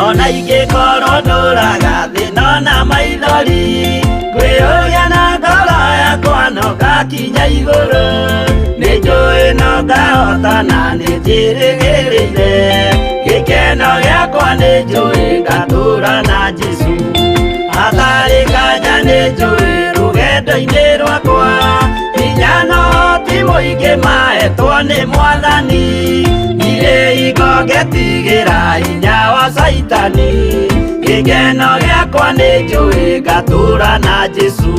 Ona ingĩkorwo ndũraga thĩna na maithori, ngwĩyũria na ngoro yakwa no ngakinya igũrũ. Nĩ njũĩ no ngahotana, nĩ njĩrĩgĩrĩire. Gĩkeno gĩakwa nĩ njũĩ ngatũũra na Jesũ. Hatarĩ nganja nĩ njũĩ rũgendo-inĩ rwakwa, hinya no ti mũingĩ mahetwo nĩ Mwathani. Ndirĩ hingo ngetigĩra hinya wa Caitani. Gĩkeno gĩakwa nĩ njũĩ ngatũũra na Jesũ.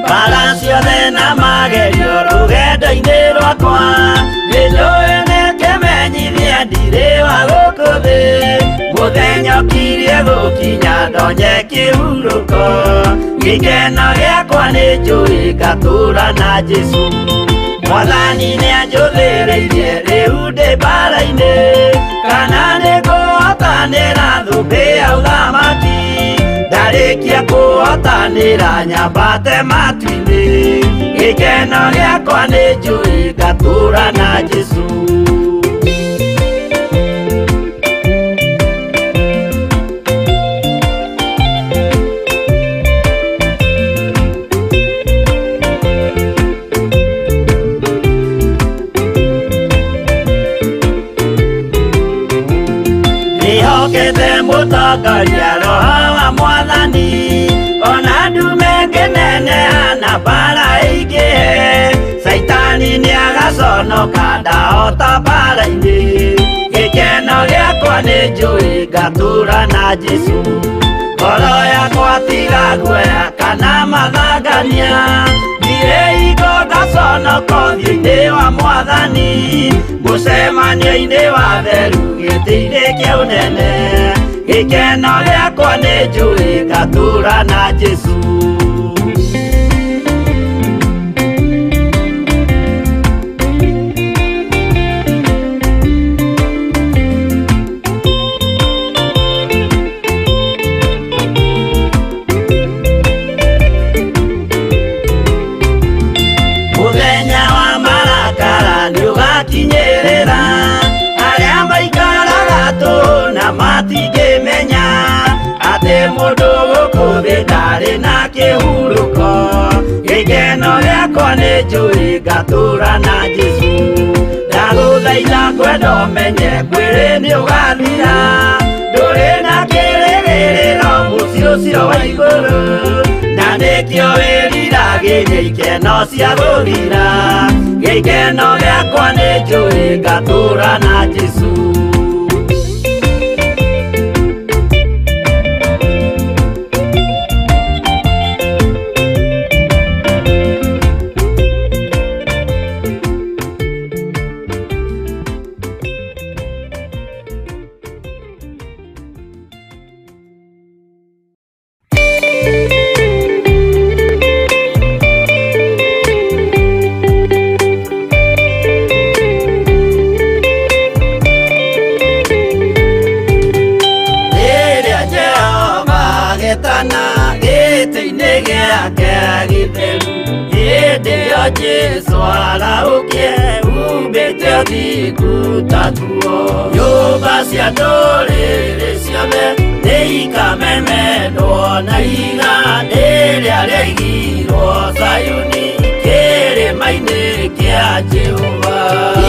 Mbara ciothe na magerio rũgendo-inĩ rwakwa, nĩ njũĩ nĩ kĩmenyithia ndirĩ wa gũkũ thĩ. Mũthenya ũkirie gũkinya ndonye kĩhurũko, gĩkeno gĩakwa nĩ njũĩ ngatũũra na Jesũ. Mwathani nĩ anjũthĩrĩirie rĩu ndĩ mbara-inĩ, kana nĩ ngũhotanĩra thũmbĩ ya ũthamaki. Ndarĩkia kũhotanĩra nyambate matu-inĩ, gĩkeno gĩakwa nĩ njũĩ ngatũũra na Jesũ. Ndĩhokete mũtongoria Roho wa Mwathani, ona ndume ngĩneneha na mbara ĩingĩhe. Caitani nĩagaconoka ndahota mbara-inĩ, gĩkeno gĩakwa nĩ njũĩ ngatũũra na Jesũ. Ngoro yakwa tiga guoya kana mathangania, ndirĩ hingo ngaconoka ũthiũ-inĩ wa Mwathani. Mũcemanio-inĩ wa theru gĩtĩ-inĩ kĩa ũnene, gĩkeno gĩakwa nĩ njũĩ ngatũũra na Jesũ. Mũthenya wa marakara nĩũgakinyĩrĩra, arĩa maikaraga tũhũ na matingĩmenya atĩ mũndũ gũkũ thĩ ndarĩ na kĩhurũko. Gĩkeno gĩakwa nĩ njũĩ ngatũũra na Jesũ. Ndagũthaitha ngwenda ũmenye mwĩrĩ nĩũgathira, ndũrĩ na kĩrĩgĩrĩro mũciĩ ũcio wa igũrũ. Na nĩkĩo wĩriragĩria ikeno cia gũthira, gĩkeno gĩakwa nĩ njũĩ ngatũũra na Jesũ. Rĩrĩa Jehova agetana gĩtĩ-inĩ gĩake gĩtheru, hĩndĩ ĩyo Jesũ arahũkie humbĩte ũthingu ta nguo. Nyũmba cia ndũrĩrĩ ciothe nĩikamemendwo na ihiga rĩrĩa rĩaigirwo Zayuni kĩrĩma-inĩ kĩa Jehova.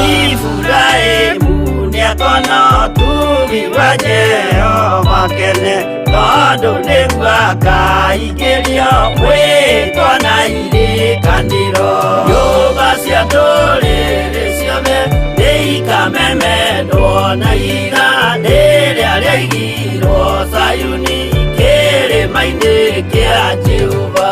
Iburahĩmu nĩakona ũtugi wa Jehova kene, tondũ nĩguo akaingĩrio mwĩtwa na irĩkanĩro. Nyũmba cia ndũrĩrĩ ciothe nĩikamemendwo na ihiga rĩrĩa rĩaigirwo Zayuni kĩrĩma-inĩ kĩa Jehova.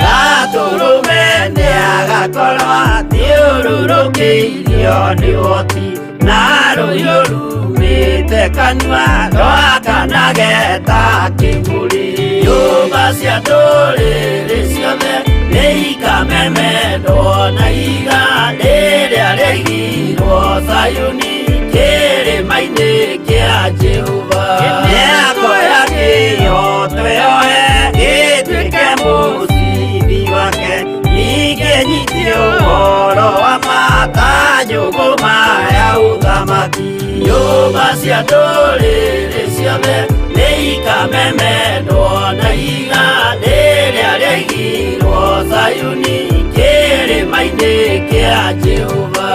Gatũrũme nĩagakorwo athiũrũrũkĩirio nĩ ũhoti, na rũhiũ rumĩte kanua rwa kana Ĩiganage ta kĩburi. Nyũmba cia ndũrĩrĩ ciothe nĩikamemendwo na ihiga rĩrĩa rĩaigirwo Zayuni kĩrĩma-inĩ kĩa Jehova. Mĩako ya kĩyo twĩohe ĩtuĩke mũcibi wake, ningĩ nyite ũhoro wa ma ta njũgũma ya ũthamaki. Nyũmba cia ndũrĩrĩ ciothe nĩikamemendwo na ihiga rĩrĩa rĩaigirwo Zayuni kĩrĩma-inĩ kĩa Jehova.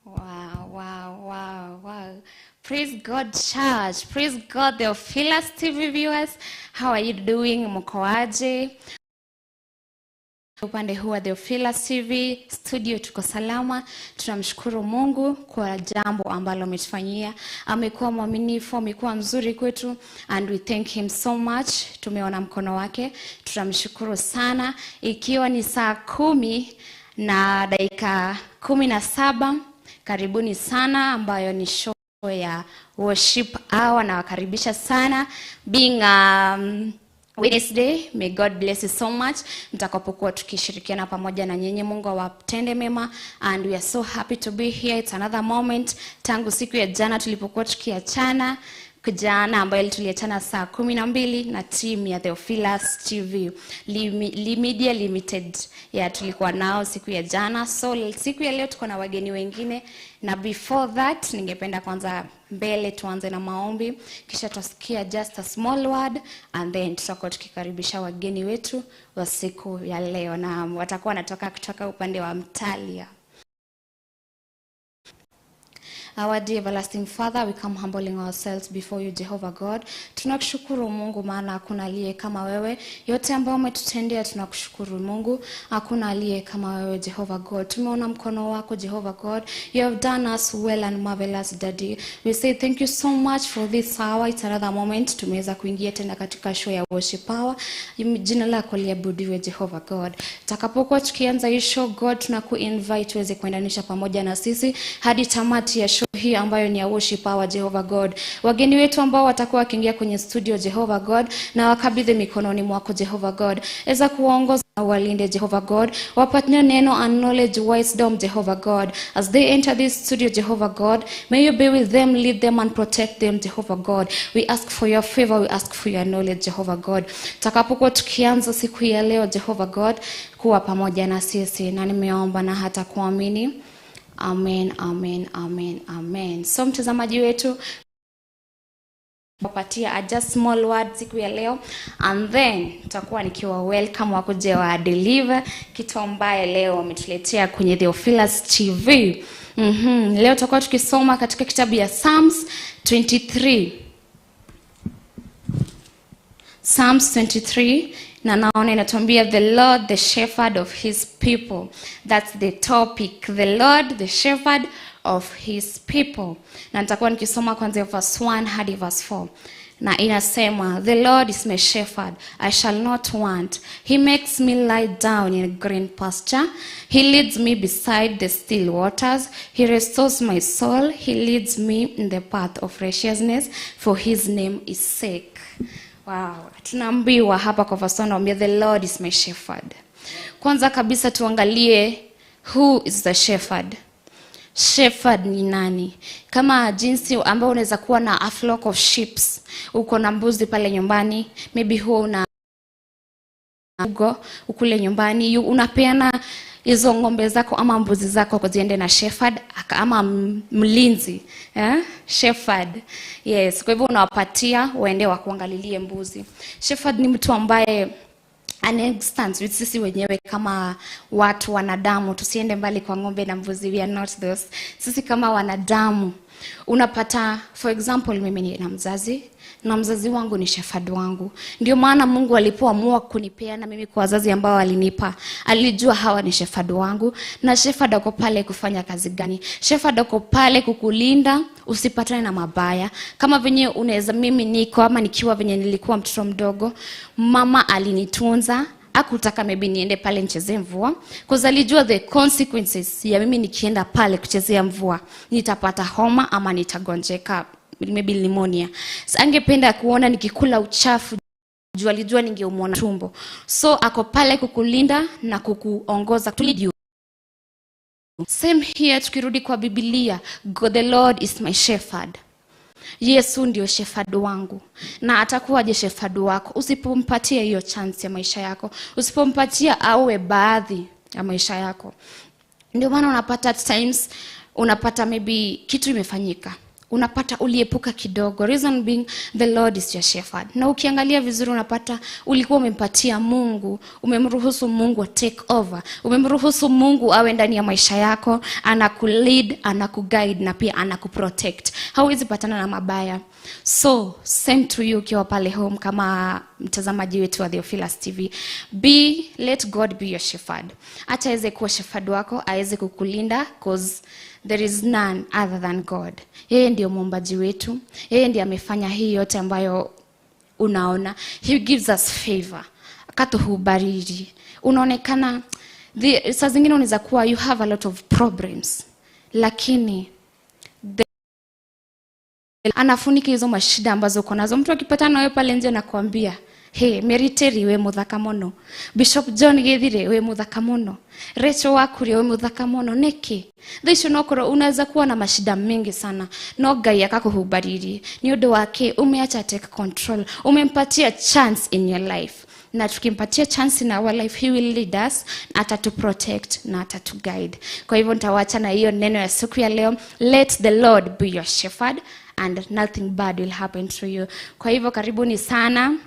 Wow, wow, wow, wow. Praise God, church. Praise God, Theophilus TV viewers. How are you doing? Mko aje? Upande huu wa Theophilus TV studio tuko salama. Tunamshukuru Mungu kwa jambo ambalo ametufanyia. Amekuwa mwaminifu, amekuwa mzuri kwetu and we thank him so much. Tumeona mkono wake, tunamshukuru sana. Ikiwa ni 10:17, karibuni sana, ambayo ni show ya worship hour. Nawakaribisha sana being Wednesday. May God bless you so much mtakapokuwa tukishirikiana pamoja na nyinyi. Mungu awatende mema and we are so happy to be here. It's another moment tangu siku ya jana tulipokuwa tukiachana jana, ambayo tuliachana 12:00 na team ya Theophilus TV Media Limited ya tulikuwa nao siku ya jana. So siku ya leo tuko na wageni wengine, na before that ningependa kwanza mbele tuanze na maombi, kisha tusikia just a small word and then tutakuwa tukikaribisha wageni wetu wa siku ya leo, na watakuwa wanatoka kutoka upande wa Mtalia. Our dear everlasting Father, we come humbling ourselves before you, Jehovah God. Tunakushukuru Mungu, maana hakuna aliye kama wewe. Yote ambayo umetutendea tunakushukuru Mungu. Hakuna aliye kama wewe, Jehovah God. Tumeona mkono wako, Jehovah God. You have done us well and marvelous, Daddy. We say thank you so much for this hour. It's another moment. Tumeweza kuingia tena katika show ya worship hour. Jina lako liabudiwe, Jehovah God. Takapokuwa tukianza hii show, God, tunaku-invite uweze kuendanisha pamoja na sisi hadi tamati ya show hii ambayo ni ya worship hour, Jehovah God. Wageni wetu ambao watakuwa wakiingia kwenye studio, Jehovah God, na wakabidhi mikononi mwako, Jehovah God. Eza kuwaongoza na walinde, Jehovah God. Wapatie neno and knowledge, wisdom, Jehovah God. As they enter this studio, Jehovah God, may you be with them, lead them and protect them, Jehovah God. We ask for your favor, we ask for your knowledge, Jehovah God. Takapokuwa tukianza siku ya leo, Jehovah God, kuwa pamoja na sisi, na nimeomba na hata kuamini. Amen, amen, amen, amen. So mtazamaji wetu, wapatia a just small word siku ya leo and then tutakuwa nikiwa welcome wakuje wa deliver kitu ambaye leo wametuletea kwenye Theophilus TV. Leo tutakuwa tukisoma katika kitabu ya Psalms 23. Psalms 23, na naona inatuambia the Lord the shepherd of his people. That's the topic, the Lord the shepherd of his people. Na nitakuwa nikisoma kuanzia verse 1 hadi verse 4. Na inasema, the Lord is my shepherd, I shall not want. He makes me lie down in green pasture. He leads me beside the still waters. He restores my soul. He leads me in the path of righteousness for his name is sake. Wow, tunaambiwa hapa kwa verse 1, naambia the Lord is my shepherd. Kwanza kabisa tuangalie who is the shepherd. Shepherd ni nani? Kama jinsi ambao unaweza kuwa na a flock of sheep, uko na mbuzi pale nyumbani, maybe huwa una ugo ukule nyumbani, unapeana hizo ng'ombe zako ama mbuzi zako ziende na shepherd ama mlinzi, eh? Shepherd. Yes, kwa hivyo unawapatia waende wakuangalilie mbuzi. Shepherd ni mtu ambaye an instance with sisi wenyewe kama watu wanadamu, tusiende mbali kwa ng'ombe na mbuzi, we are not those. Sisi kama wanadamu, unapata for example mimi nina mzazi na mzazi wangu ni shepherd wangu. Ndio maana Mungu alipoamua kunipeana mimi kwa wazazi ambao alinipa, alijua hawa ni shepherd wangu. Na shepherd ako pale kufanya kazi gani? Shepherd ako pale kukulinda Usipatane na mabaya. Kama venye unaweza, mimi niko ama nikiwa venye nilikuwa mtoto mdogo, mama alinitunza, hakutaka maybe niende pale nichezee mvua, because alijua the consequences ya mimi nikienda pale kuchezea mvua, nitapata homa ama nitagonjeka maybe pneumonia. So, angependa kuona nikikula uchafu juu alijua ningeumwa na tumbo. So ako pale kukulinda na kukuongoza, to lead you. Same here, tukirudi kwa Biblia, God, the Lord is my shepherd. Yesu ndio shepherd wangu. Na atakuwaje shepherd wako usipompatia hiyo chance ya maisha yako, usipompatia awe baadhi ya maisha yako? Ndio maana unapata at times, unapata maybe kitu imefanyika, unapata uliepuka kidogo, reason being the Lord is your shepherd. Na ukiangalia vizuri unapata ulikuwa umempatia Mungu, umemruhusu Mungu take over, umemruhusu Mungu awe ndani ya maisha yako, anakulead, anakuguide na pia anakuprotect. Hauwezi patana na mabaya. So same to you ukiwa pale home kama mtazamaji wetu wa Theophilus TV, be let God be your shepherd. Acha aweze kuwa shepherd wako, aweze kukulinda, cause there is none other than God. Yeye ndiyo muumbaji wetu, yeye ndiye amefanya hii yote ambayo unaona. He gives us favor, akatuhubariri. Unaonekana saa zingine unaweza kuwa you have a lot of problems, lakini anafunika hizo mashida ambazo uko nazo. Mtu akipatana nawe pale nje anakuambia, "Hey, Mary Terry, we muthaka muno. Bishop John Githire, we muthaka muno. Rachel Wakuria, we muthaka muno." Niki thaa icio nokorwo unaweza kuwa na mashida mingi sana, no Ngai akakuhubariri ni undu wake. Umeacha take control, umempatia chance in your life. Na tukimpatia chance in our life, he will lead us, atatu protect na atatu guide. Kwa hivyo nitawacha na hiyo neno ya siku ya leo: let the Lord be your shepherd and nothing bad will happen to you. Kwa hivyo karibuni sana.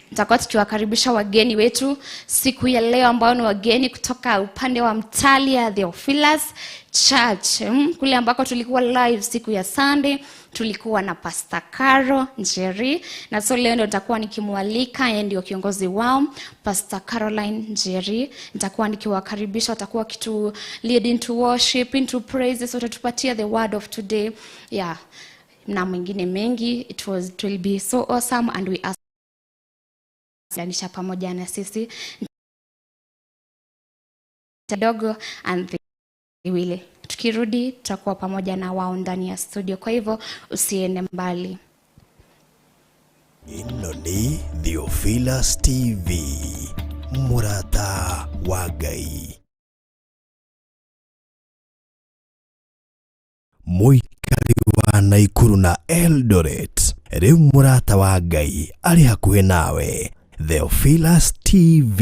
Tutakuwa tukiwakaribisha wageni wetu siku ya leo ambao ni wageni kutoka upande wa Mtalia Theophilus Church, kule ambako tulikuwa live siku ya Sunday. Tulikuwa na Pastor Caro Njeri, na so leo ndio nitakuwa nikimwalika, yeye ndio kiongozi wao, Pastor Caroline Njeri. Nitakuwa nikiwakaribisha, watakuwa kitu lead into worship, into praises, watatupatia the word of today, yeah, na mwingine mengi. It will be so awesome and we ask anisha pamoja na sisi kidogo and they will. Tukirudi tutakuwa pamoja na wao ndani ya studio, kwa hivyo usiende mbali. Ĩno nĩ Theophilus TV, mũrata wa Ngai. Mũikari wa Naikuru na Eldoret, rĩu mũrata wa Ngai arĩ hakuhĩ nawe. Theophilus TV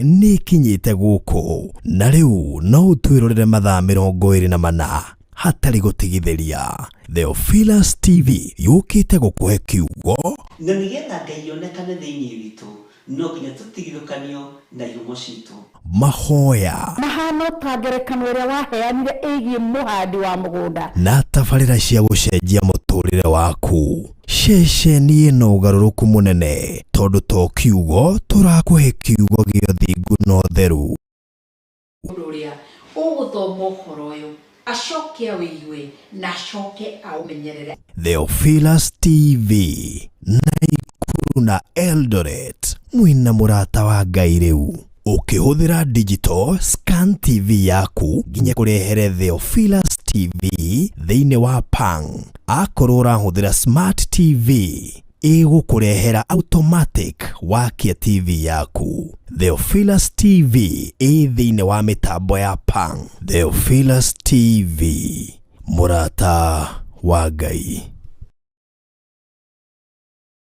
nĩ ĩkinyĩte gũkũ na rĩu no ũtwĩrorere mathaa 24 hatarĩ gũtigithĩria. Theophilus TV yũkĩte gũkũhe kiugo na nĩgetha Ngai onekane thĩinĩ witũ, no nginya tũtigithũkanio na ihumo citũ. Mahoya mahano ta ngerekano ĩrĩa waheanire ĩgiĩ mũhandi wa mũgũnda na tabarĩra cia gũcenjia mũtũrĩre waku. Ceceni ĩno ũgarũrũku mũnene, tondũ to kiugo tũrakũhe, kiugo gĩa ũthingu na ũtheru. Mũndũ ũrĩa ũgũthoma ũhoro ũyũ acoke awĩigue na acoke aũmenyerere. Theophilus TV, Naikuru na Eldoret, mwĩna mũrata wa Ngai rĩu. Ũkĩhũthĩra digital scan TV yaku nginya kũrehere Theophilus TV thĩinĩ wa Pang. Akorwo ũrahũthĩra smart TV, ĩgũkũrehera automatic wakia TV yaku. Theophilus TV ĩ thĩinĩ wa mĩtambo ya Pang. Theophilus TV, mũrata wa Ngai.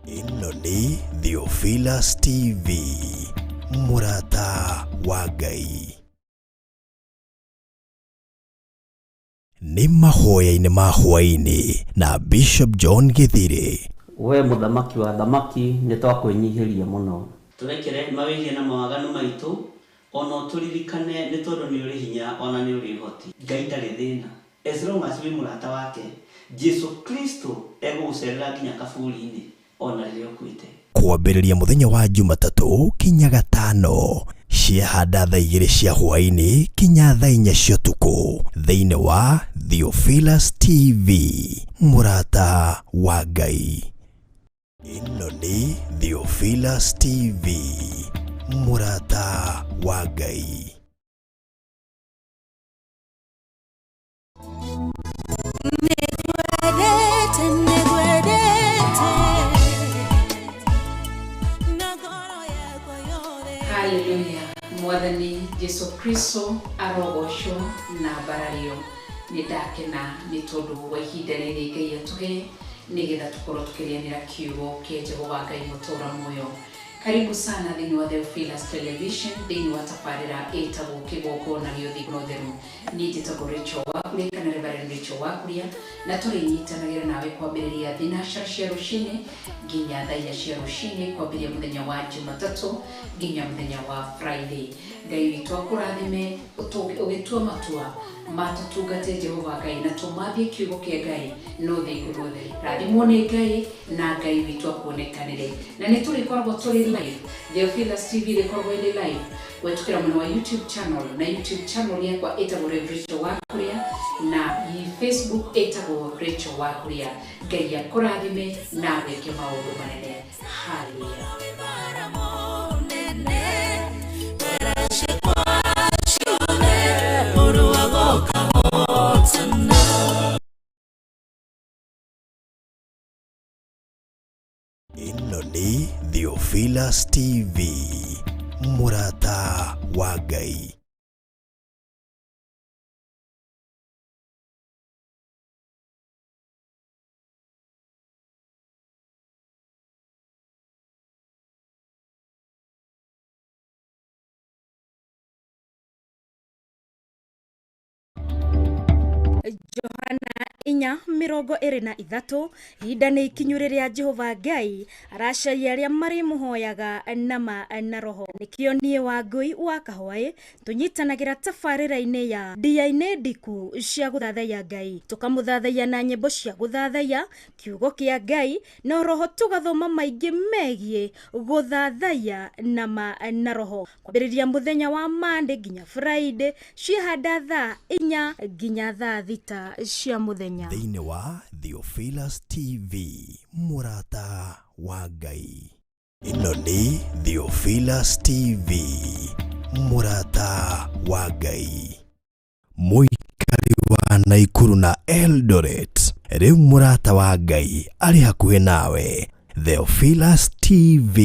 Ĩno nĩ Theophilus TV, mũrata wa Ngai. Nĩ mahoya-inĩ ma hwaĩ-inĩ na Bishop John Githire. We mũthamaki wa thamaki, nĩ twakwĩnyihĩria mũno, tũrekere mawĩhia na mawaganu maitũ, ona ũtũririkane nĩ tondũ nĩ ũrĩ hinya ona nĩ ũrĩ ũhoti. Ngai ndarĩ thĩna as long as wĩ mũrata wake. Jesu Kristo egũgũcerera nginya kaburi-inĩ ona rĩrĩa ũkuĩte. Kwambĩrĩria mũthenya wa Jumatatũ kinya gatano ciahanda thaa 2 cia hwaĩ-inĩ kinya thaa 4 cia ũtukũ thĩinĩ wa Theophilus TV, mũrata wa Ngai. Ĩno nĩ Theophilus TV, mũrata wa Ngai. Haleluya. Mwathani Jesu Kristo arogocwo na mbarario. Nĩ ndakena nĩ tondũ wa ihinda rĩrĩ Ngai atũhe nĩgetha tũkorwo tũkĩrĩanĩra kiugo kĩa Jehova Ngai mũtũũra muoyo. Karibu sana thĩinĩ wa Theophilus Television, thĩinĩ wa tabarĩra ĩtagwo Kĩgongona gĩa Ũthingu na Ũtheru. Niĩ njĩtagwo Rachel Wakuria kana Reverend Rachel Wakuria, na tũrĩnyitanagĩra nawe kwambĩrĩria thinacara cia rũcinĩ nginya thaa 4 cia rũcinĩ, kwambĩrĩria mũthenya wa Jumatatũ nginya mũthenya wa Friday. Ngai witũ akũrathime ũgĩtua matua matũtungate Jehova Ngai na tũmathie kiugo kĩa Ngai no thingu na ũtheru. Rathimwo nĩ Ngai na Ngai witũ akuonekanĩre. Na nĩ tũrĩkoragwo tũrĩ live, Theophilus TV ĩrĩkoragwo ĩrĩ live gwĩtũkĩra mwena wa YouTube channel, na YouTube channel yakwa ĩtagwo Rev Rachel Wakuria, na Facebook ĩtagwo Rachel Wakuria. Ngai akũrathime na agwĩke maũndũ manene. Haleluya. Ĩno nĩ Theophilus TV, mũrata wa Ngai. Johana 4:23 ihinda nĩ ikinyu rĩrĩa Jehova Ngai aracaria arĩa marĩmũhoyaga nama na roho. Nĩkĩo niĩ Wangũi wa Kahwaĩ tũnyitanagĩra tabarĩra-inĩ ya ndia-inĩ ndiku cia gũthathaiya Ngai, tũkamũthathaiya na nyĩmbo cia gũthathaiya kiugo kĩa Ngai na roho, tũgathoma maingĩ megiĩ gũthathaiya nama na roho, kwambĩrĩria mũthenya wa Monday nginya Friday ciahanda thaa 4 nginya thaa 6 cia mũthenya. Thĩinĩ wa Theophilus TV, mũrata wa Ngai. Ĩno nĩ Theophilus TV, mũrata wa Ngai. Mũikari wa Naikuru na Eldoret, rĩu mũrata wa Ngai arĩ hakuhĩ nawe. Theophilus TV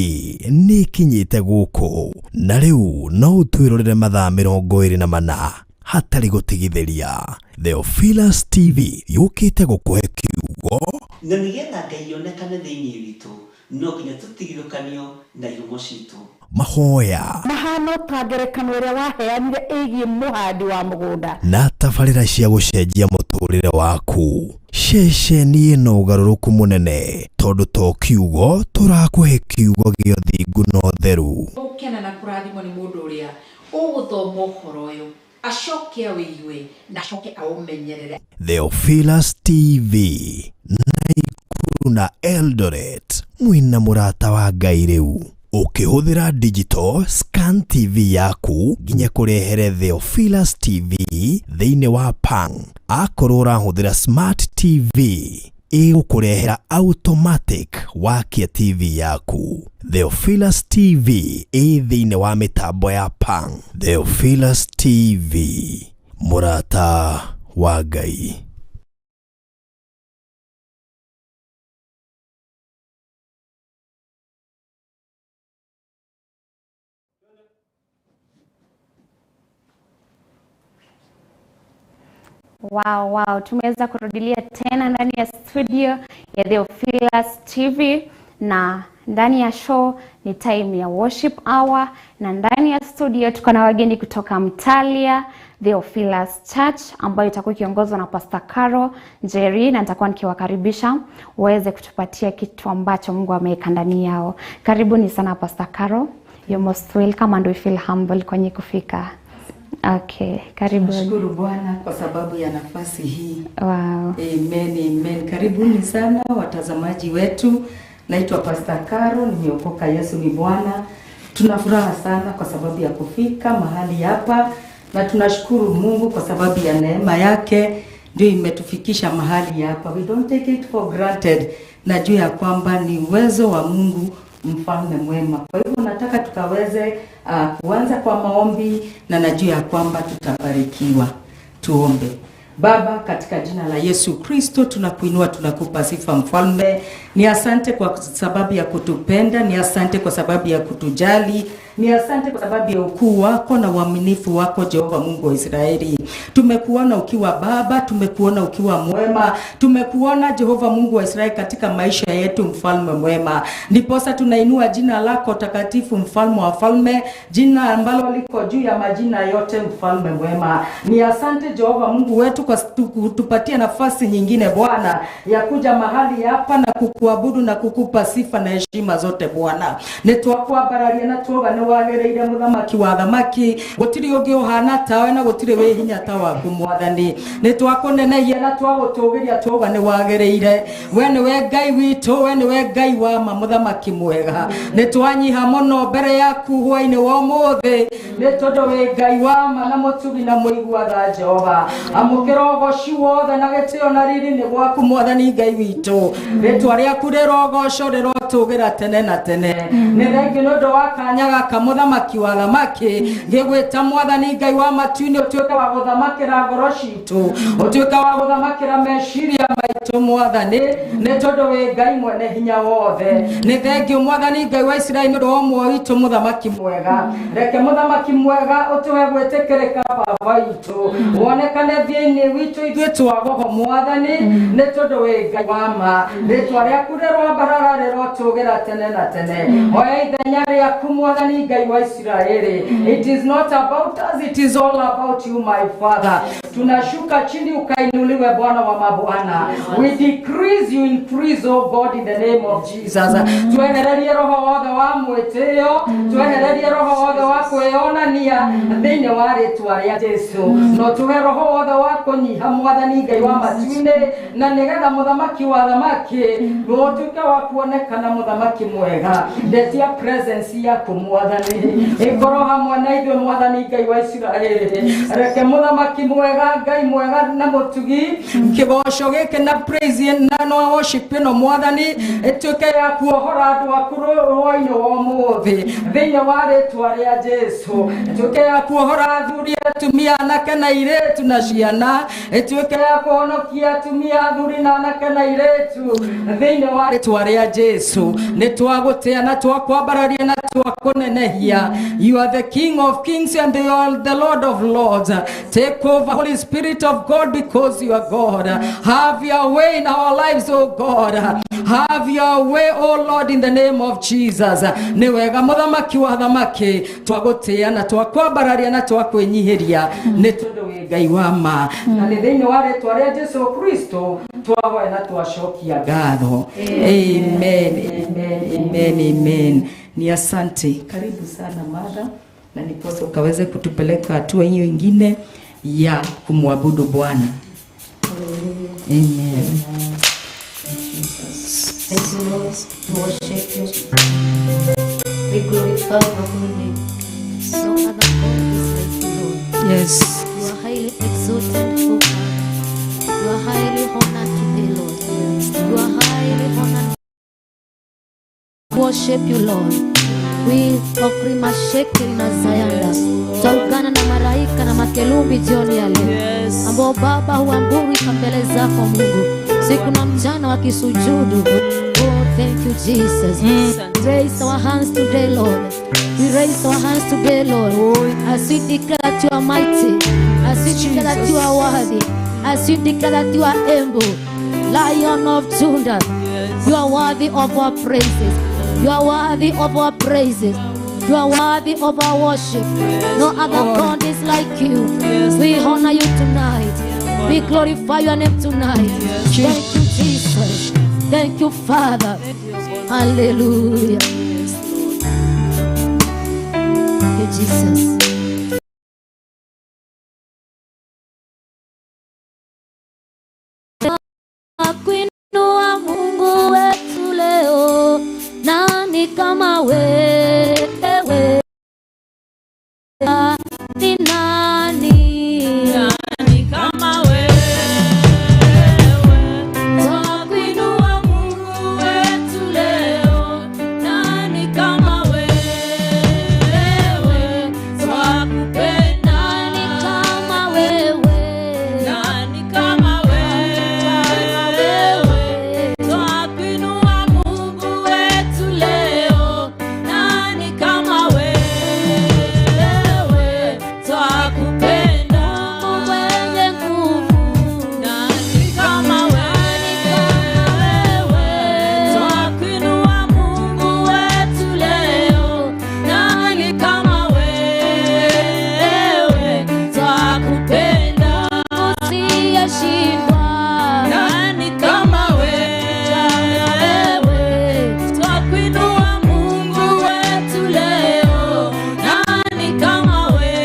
nĩ ĩkinyĩte gũkũ na rĩu no ũtwĩrorere mathaa 24 hatarĩ gũtigithĩria. Theophilus TV yũkĩte gũkũhe kiugo, na nĩgetha Ngai onekane thĩinĩ witũ no nginya tũtigithũkanio na ihumo citũ. Mahoya mahano ta ngerekano ĩrĩa waheanire ĩgiĩ mũhandi wa mũgũnda na tabarĩra cia gũcenjia mũtũrĩre waku. Ceceni ĩno ũgarũrũku mũnene tondũ to kiugo tũrakũhe kiugo gĩa ũthingu na ũtheru. Gũkena na kũrathimwo nĩ mũndũ ũrĩa ũgũthoma ũhoro ũyũ acoke awĩigue na acoke aũmenyerere. Theophilus TV, Naikuru na Eldoret, mwĩna mũrata wa Ngai rĩu. Ũkĩhũthĩra digital scan TV yaku nginya kũrehere Theophilus TV thĩinĩ wa Pang. Akorwo ũrahũthĩra smart TV ĩgũkũrehera automatic wakia TV yaku. Theophilus TV ĩ thĩinĩ wa mĩtambo ya Pang. Theophilus TV, mũrata wa Ngai. Wow, wow, tumeweza kurudilia tena ndani ya studio ya Theophilus TV, na ndani ya show ni time ya worship hour, na ndani ya studio tuko na wageni kutoka Mtalia Theophilus Church ambayo itakuwa ikiongozwa na Pastor Caro Njeri, na nitakuwa nikiwakaribisha waweze kutupatia kitu ambacho Mungu ameweka ndani yao. Karibuni sana Pastor Caro. You're most welcome and we feel humble kwenye kufika. Okay, karibuni. Nashukuru Bwana kwa sababu ya nafasi hii. Wow. Amen, amen. Karibuni sana watazamaji wetu. Naitwa Pastor Caro, nimeokoka, Yesu ni Bwana. Tuna furaha sana kwa sababu ya kufika mahali hapa na tunashukuru Mungu kwa sababu ya neema yake ndio imetufikisha mahali hapa. We don't take it for granted. Najua ya kwamba ni uwezo wa Mungu mfalme mwema. Kwa hivyo nataka tukaweze kuanza kwa maombi na najua ya kwamba tutabarikiwa. Tuombe. Baba, katika jina la Yesu Kristo tunakuinua, tunakupa sifa mfalme. Ni asante kwa sababu ya kutupenda, ni asante kwa sababu ya kutujali, ni asante kwa sababu ya ukuu wako na uaminifu wako Jehova Mungu wa Israeli. Tumekuona ukiwa Baba, tumekuona ukiwa mwema, tumekuona Jehova Mungu wa Israeli katika maisha yetu mfalme mwema. Ndiposa tunainua jina lako takatifu mfalme wa falme, jina ambalo liko juu ya majina yote mfalme mwema. Ni asante Jehova Mungu wetu kwa kutupatia nafasi nyingine Bwana ya kuja mahali hapa na kukuabudu na kukupa sifa na heshima zote Bwana. Nitwakwambararia na tuoga ni wagereire muthamaki wa thamaki, gutiri ungi uhana tawe na gutiri wi hinya ta waku Mwathani. Nitwakunenehia na twagutugiria tuoga ni wagereire. We niwe Ngai witu, we niwe Ngai wa ma muthamaki mwega. Nitwanyiha muno mbere yaku hwaini wa umuthi ni tondu wi Ngai wa ma na mutugi na muigua tha Jehova. Amukira ugoci wothe na gitio na riri ni gwaku Mwathani Ngai witu. Ritwa riaku rirogocwo rirotugira tene na tene. Ni thengiũ nĩ ũndũ wa kanya gaka muthamaki wa thamaki ngĩgwĩta Mwathani Ngai wa matu-inĩ ũtuĩke wa gũthamakĩra ngoro citũ, ũtuĩke wa gũthamakĩra meciria maitũ Mwathani, nĩ tondũ wĩ Ngai mwene hinya wothe. Nĩ thengiũ Mwathani Ngai wa Isiraeli nĩ ũndũ wa ũmwe witũ muthamaki mwega. Reke muthamaki mwega ũtũhe gwĩtĩkĩrĩka Baba witũ, wonekane thĩinĩ witũ ithuĩ twagoho Mwathani, nĩ tondũ wĩ Ngai wa ma. Rĩtwa rĩaku rĩroambarara rĩrotũgĩra tene na tene. Oya ithenya rĩaku Mwathani Ngai wa Israeli. It is not about us, it is all about you my Father. Tunashuka chini ukainuliwe Bwana wa mabwana. We decrease, you increase, oh God, in the name of Jesus. Twehererie roho wothe wa mwĩtĩo, twehererie roho wothe wa kwĩonania thĩinĩ wa rĩtwa rĩa Jesu. No tuhe roho wothe wa kũnyiha Mwathani Ngai wa matu-inĩ, na nĩgetha mũthamaki wa thamaki ũtuĩke wa kuonekana mũthamaki mwega. Ndetia presence yaku Mwathani ĩkorwo hamwe na ithuĩ Mwathani Ngai wa Isiraeli. Reke mũthamaki mwega Ngai mwega na mũtugi kĩgoco gĩkĩ na praise na no worship ĩno Mwathani ĩtuĩke ya kuohora andũ aku rũĩ-inĩ wa ũmũthĩ thĩinĩ wa rĩtwa rĩa Jesu. Ĩtuĩke ya kuohora athuri, atumia, anake na airĩtu na ciana. Ĩtuĩke ya kũhonokia atumia, athuri na anake na airĩtu thĩinĩ wa rĩtwa rĩa Jesu. Nĩ twagũtĩa na twakwambararia na twakunenehia. You are the King of Kings and you are the Lord of Lords. Take over, Holy Spirit of God, because you are God. Have your way in our lives, oh God. Have your way, oh Lord, in the name of Jesus. Nĩ wega mũthamaki wa thamaki twagũtĩa na twakwambararia na twakwĩnyihĩria nĩ tondũ wĩ Ngai wa ma. Na nĩ thĩinĩ wa rĩtwa rĩa Jesu Kristo twahoya na twacokia ngatho. Amen, amen, amen, amen. Ni asante. Karibu sana mada, na niposa ukaweze kutupeleka hatua hiyo ingine ya kumwabudu Bwana. Amen. Thank you, Lord. We worship you. We glorify your holy name. No other God is like you, Lord. Yes. You are highly exalted, O God. You are highly honored today, Lord. You are highly honored. Worship you, Lord. We okrimashekeri na zayanda. Tutaungana na maraika na makerubi jioni ya leo, ambao Baba huamburika mbele zako Mungu siku na mchana wakisujudu. Oh, thank you Jesus. Raise our hands today, Lord. We raise our hands today, Lord, as we declare that you are mighty, as we declare that you are worthy, as we declare that you are able. Lion of Judah, you are worthy of our praises. You are worthy of our praises. You are worthy of our worship. No other God is like you. We honor you tonight. We glorify your name tonight. Thank you, Jesus. Thank you, Father. Hallelujah. Thank you, Jesus. Kuinua Mungu wetu leo, Kama wewe? Ni nani? Nani kama wewe? Twakuinua Mungu wetu leo. Nani kama wewe? Twakupenda. Nani kama wewe? Nani kama wewe? Twakuinua Mungu wetu leo. Nani kama wewe? Twakupenda. Mungu mwenye nguvu. Nani kama wewe? Twakuinua Mungu wetu leo. Nani kama wewe? Twakupenda. Usiyeshindwa. Nani kama wewe? Twakuinua Mungu wetu leo. Nani kama wewe?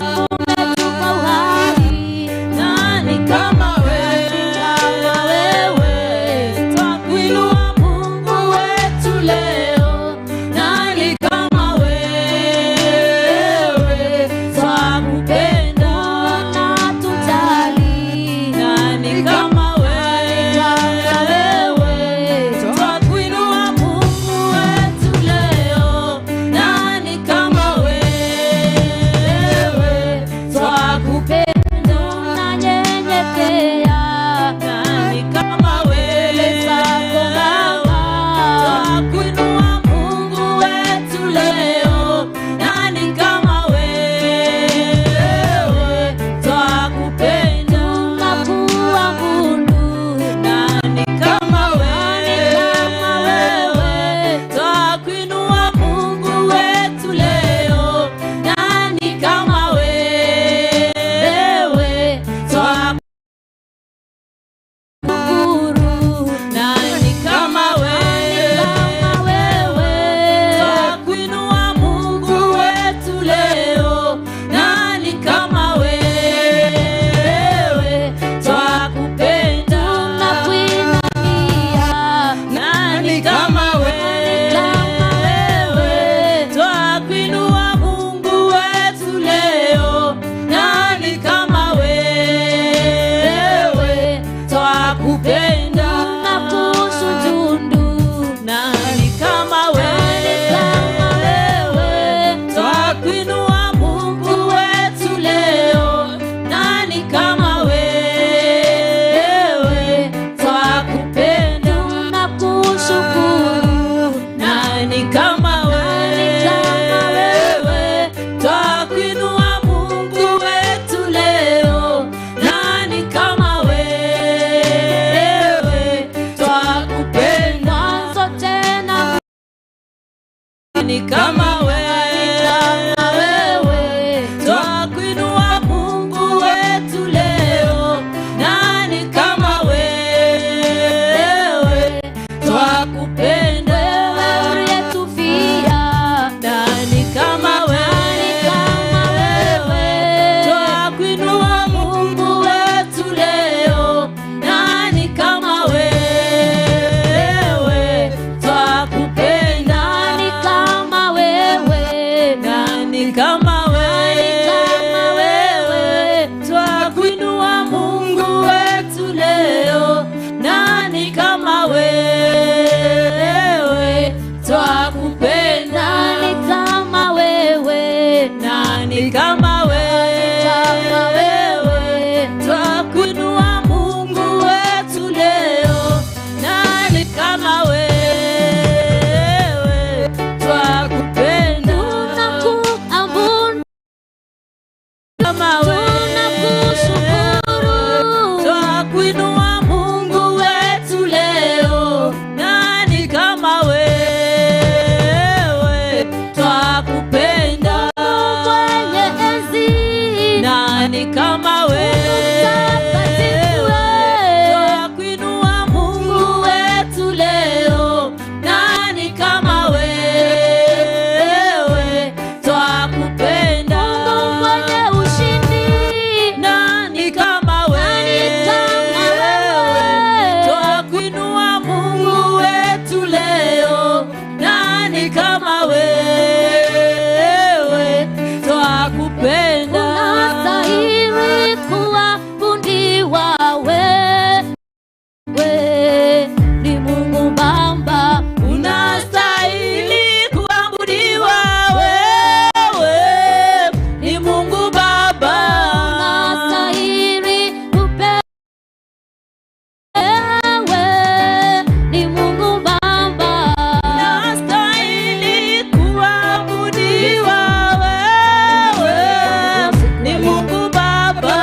Umetupa uhai. Nani kama wewe? Twakuinua Mungu wetu leo. Nani kama wewe? Twakupenda. Unatujali. Nani kama wewe? Twakuinua Mungu wetu leo. Nani kama wewe? Twakupenda. Tunanyenyekea. Nani kama Mbele zako wewe? Baba. Twakuinua Mungu wetu leo. Nani kama wewe? Twakupenda. Tunakuabudu. Nani kama Nani kama wewe? wewe? Twakuinua Mungu wetu leo. Nani kama wewe? Shukuru. Nani kama wewe? Kama wewe. Twakuinua Mungu wetu leo. Nani kama wewe? Twakupenda. Tunakuinamia. Nani kama wewe? Kama wewe. Twakuinua Mungu wetu leo. Nani kama wewe? Twakupenda. Tunakusujudu. Nani kama Nani wewe? kama wewe? Twakuinua Mungu wetu leo. Nani kama wewe? Twakupenda. Tunakushukuru. Nani kama Nani kama wewe? Twakuinua Mungu wetu leo. Nani kama wewe? Twakupenda. Mwanzo tena Nani kama kama wewe? wewe. Twakuinua Mungu wetu leo. Nani kama wewe? Twakupenda. Wewe uliyetufia. Nani kama Nani kama wewe? wewe? Twakuinua Mungu wetu leo. Nani kama wewe? Twakupenda. Nani kama wewe? Nani kama Kama wewe? wewe. Twakuinua Mungu wetu leo. Nani kama wewe? Mungu Baba, unastahili kuabudiwa wewe ni Mungu Baba, unastahili kupewa ni Mungu Baba, unastahili kuabudiwa wewe ni Mungu Baba,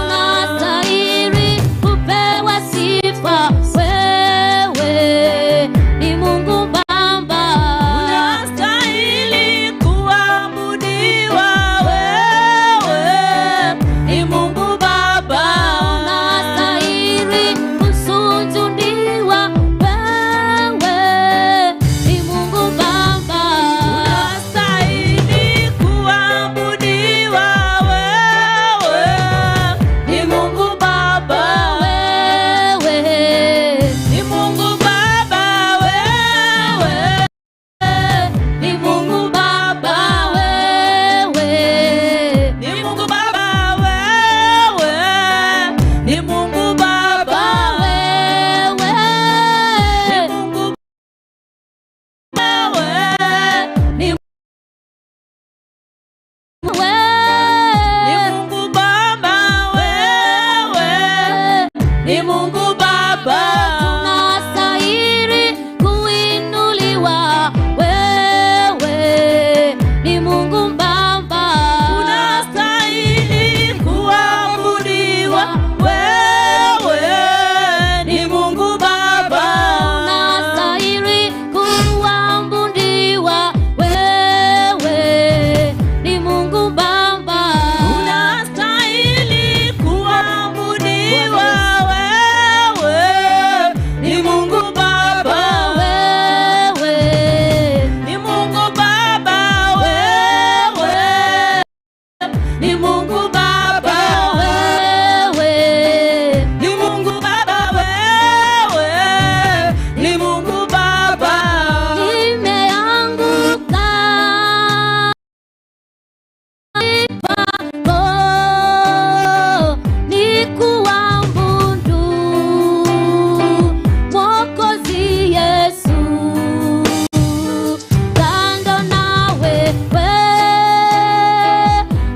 unastahili kupewa sifa wewe ni Mungu Baba, unastahili kuabudiwa wewe ni Mungu Baba, unastahili kusujudiwa wewe ni Mungu Baba, unastahili kuabudiwa wewe ni Mungu Baba, wewe ni Mungu Baba wewe ni Mungu Baba, wewe ni Mungu Baba wewe ni Mungu Baba wewe ni Mungu wewe ni ni Mungu Baba wewe ni Mungu Baba, unastahili kuinuliwa wewe ni Mungu Baba, unastahili kuabudiwa wewe ni Mungu Baba, unastahili kuabudiwa wewe ni Mungu Baba, unastahili kuabudiwa wewe ni Mungu Baba, wewe ni Mungu Baba wewe ni Mungu Baba, wewe ni Mungu Baba wewe ni Mungu Baba, nimeanguka pako nikuabudu Mwokozi Yesu, kando na wewe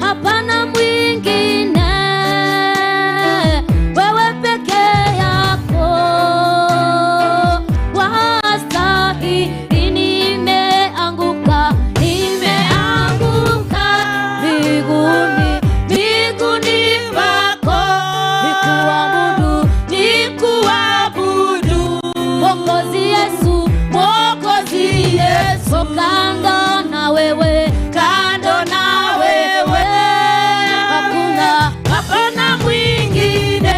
hapana mwingine, wewe peke yako wastahili. Nimeanguka, nimeanguka miguuni, miguuni pako nikuabudu, nikuabudu Mwokozi Yesu, Mwokozi Yesu, kando na wewe, kando na wewe hakuna hapana mwingine,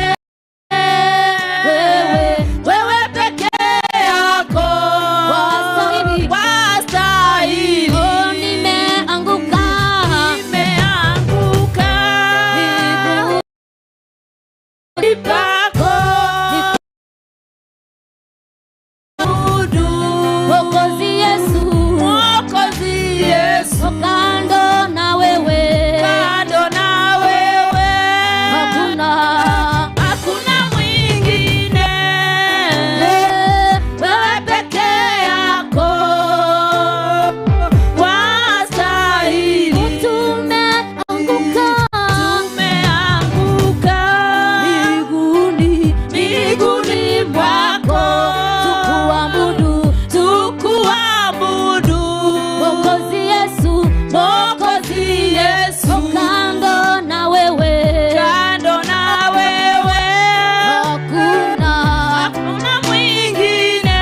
wewe wewe peke yako Wastahili. wastahili. Oh, nimeanguka Nimeanguka miguuni pako Mwokozi Yesu, Mwokozi Yesu, kando na wewe kando na wewe hakuna hakuna mwingine, wewe peke yako wastahili. Tumeanguka Tumeanguka miguuni, miguuni mwako, tukuabudu tukuabudu Mwokozi Yesu, Mwokozi Yesu, kando na wewe kando na wewe hakuna hakuna mwingine,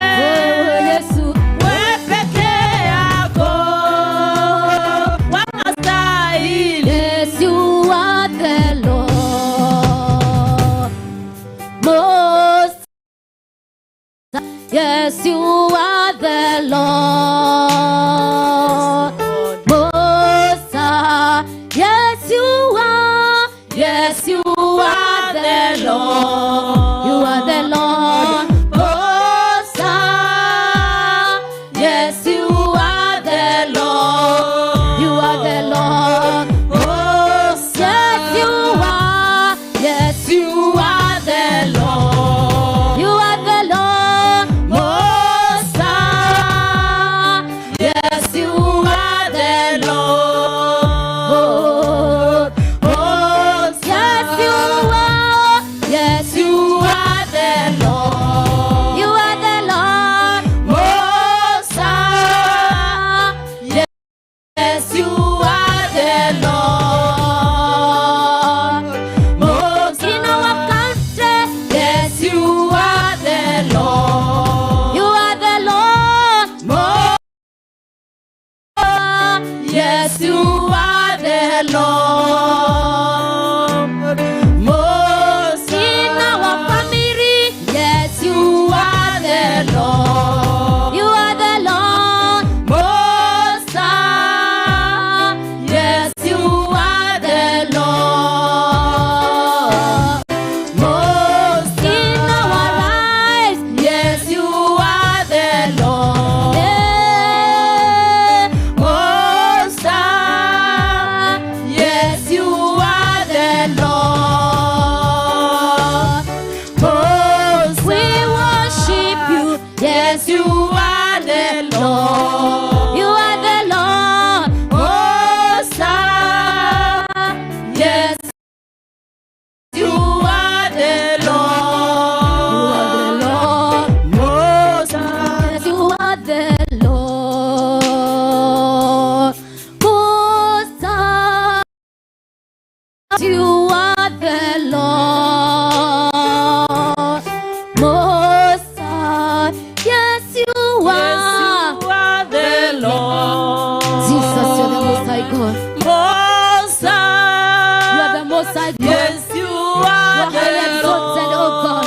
wewe Yesu, wewe peke yako wastahili. Yes, you are the Lord Most. Yes, you are the Lord Most High. Yes, you are. Yes, you are the Lord. You are the Lord Most High. Yes, you are the Lord. You are the Lord Most. Yes, you are. Yes, you are the Lord. You are the Lord. Yes, you are the Lord. You are the Lord Most High. Yes, you are the Lord. You are the Lord Most High. Yes, you are the Lord Most High. You are the Lord Most High. Yes, you are. Yes, you are the Lord. Jesus, you are the Most High God. Most High. You are the Most High God. Yes, you are You are the highly exalted, oh God.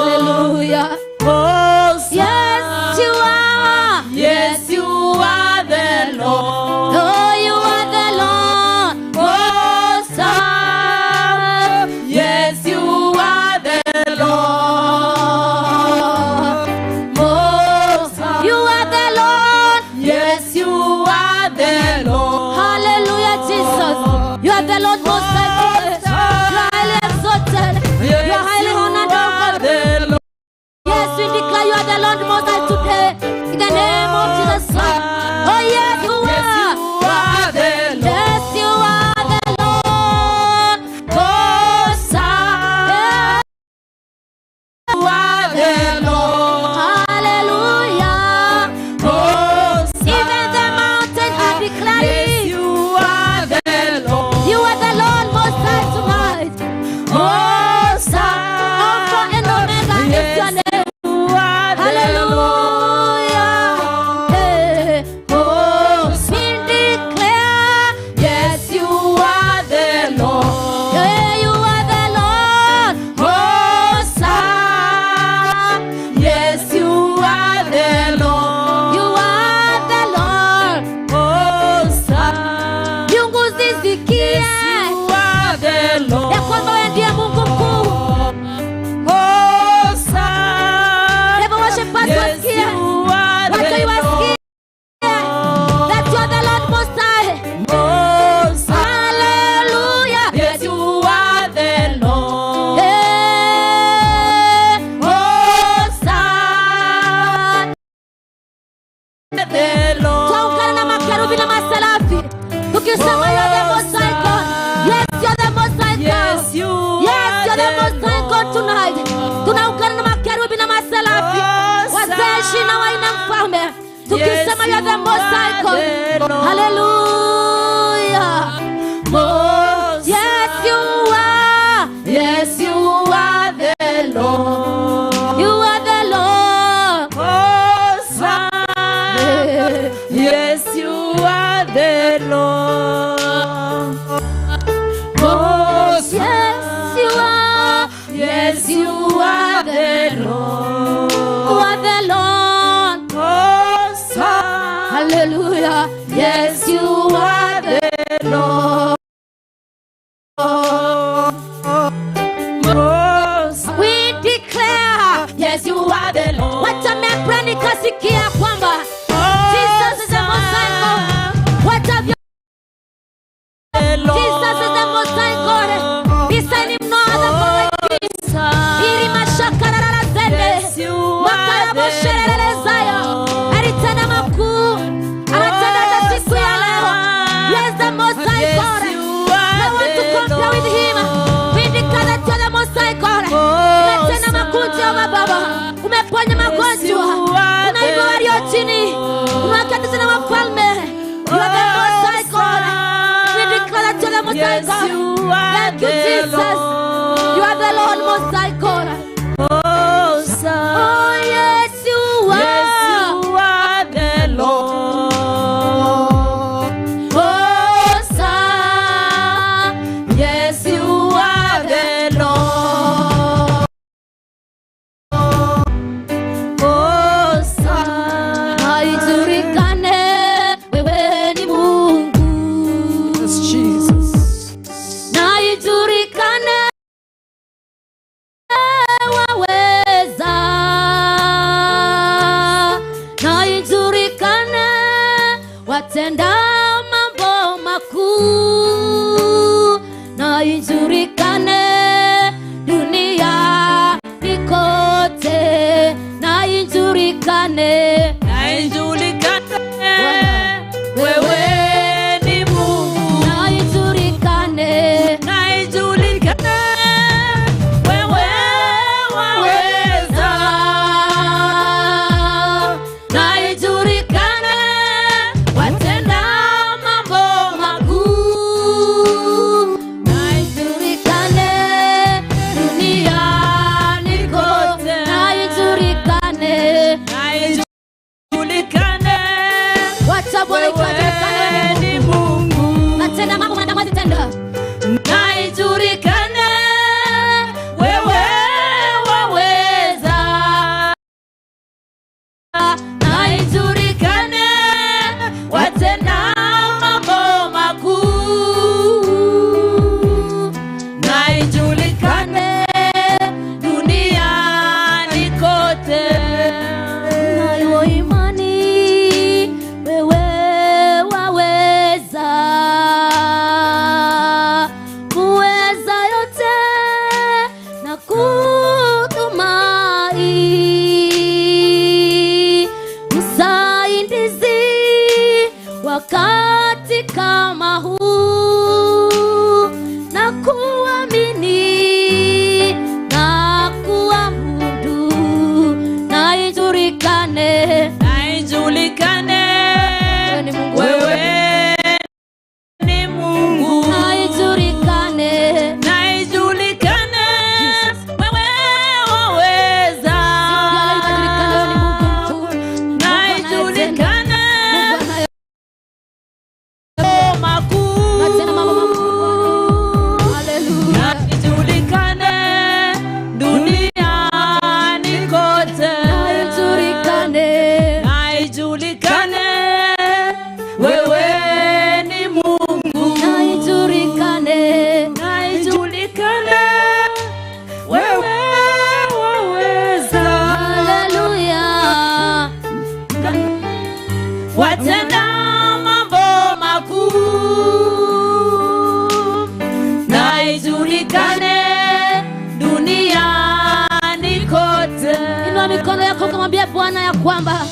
Hallelujah. Most Yes, you are. Yes, you are the Lord. Oh, you are the Lord Most High. Yes, you are the Lord. Most High. You are the Lord. Yes, you are the Lord. Hallelujah, Jesus. You are the Lord Most High God. You are highly exalted. You are highly honored, oh God. Yes, we declare you are the Lord Most High today. In the name of Jesus Christ. Oh, yes, you Yes, are. you are the Lord. Yes, you are the Lord Most High. You are the Lord. Hallelujah. Most Even the mountains are declaring. Yes, you are the Lord. You are the Lord Most High tonight. Most High. Alpha and Omega is your Yes, name. you are the Hallelujah. Lord. Hey. Most We declare. Yes, you are the Lord. Hey, you are the Lord Most High. Yes, you are the Lord. You are the Lord. Most High. Mbingu zisikie Yes, you are the Lord. ya kwamba wewe ndiye Mungu mkuu. Most High. Devil worshipers Yes, wasikie. you are Watu the wasikie that you are the Lord Most High. Most High. Hallelujah. Yes, you are the Lord. Hey, Most High. The Lord. Twaungana na makerubi na maserafi tukisema you are the Most High God. Yes, you are the Most High God. Yes, you Yes, are you are the the Most High God tonight. Tunaungana na makerubi na maserafi Most wazee 24 mfalme tukisema Yes, you are the you Most High are God. the Lord. Hallelujah. Most Yes, you are. Yes, you are the Lord. You are the Lord. Most High. Yes, you are the Lord. Most Yes, you are. Yes, you are the Lord. You are the Lord. Most High. Hallelujah. Yes, you are the Lord. Most We declare. Yes, you are the Lord. Wacha membrane ikasikia kwamba Jesus is the Most High God. What have you? Jesus is the Most High God. Beside him no other God like him. Iri mashakarara zende. Yes, you are the Makarabosherere zaya. Lord. Alitenda makuu. Anatenda hata siku ya leo. Yes, the Most High Yes, God. you are No one to the compare with him. Lord. We declare that you are the Most High God. Umetenda makuu Jehova Baba. Umeponya magonjwa. you are Unainua the walio chini. Unawaketi na wafalme. You are the Most High God. We declare that you are the Most High Yes, God. you are Thank you, the Jesus. Lord. You are the Lord Most High God. Most High. Oh, yes, you are. Yes, you are the Lord. Most High. Yes, you are the Lord. Most High. Haijulikane wewe ni Mungu. Yes, Jesus. Na ijulikane waweza. Na ijulikane watenda mambo makuu. Na ijulikane dunia kote. Na ijulikane ijulikane, na ijulikane wewe ni Mungu. Na ijulikane, na ijulikane wewe waweza. Na ijulikane watenda mambo makuu. Na ijulikane duniani kote. Na ijulikane, na ijulikane wacha Bwana wewe ni Mungu. Natenda mambo mwanadamu hawezi tenda. Na ijulikane wewe waweza. Na ijulikane watenda mambo makuu. Na ijulikane duniani kote. Nayo imani wewe waweza, kuweza yote na kutumai, msaidizi wakati kama huu, na kuamini na kuabudu. Na ijulikane, Na ijulikane ni Mungu. wewe ni Mungu. Na ijulikane, Na ijulikane wewe waweza. Siku ya leo ikajulikane wewe ni Mungu mkuu. Na Mungu anayetenda, ijulikane Mungu anaye makuu. Natenda mambo makubwa. Haleluya. Na ijulikane duniani kote. Na ijulikane, Na ijulikane wewe ni Mungu. na ijulikane, Na ijulikane wewe waweza. haleluya. Watenda mambo makuu. Na ijulikane duniani kote. Inua mikono yako ukamwambia Bwana ya kwamba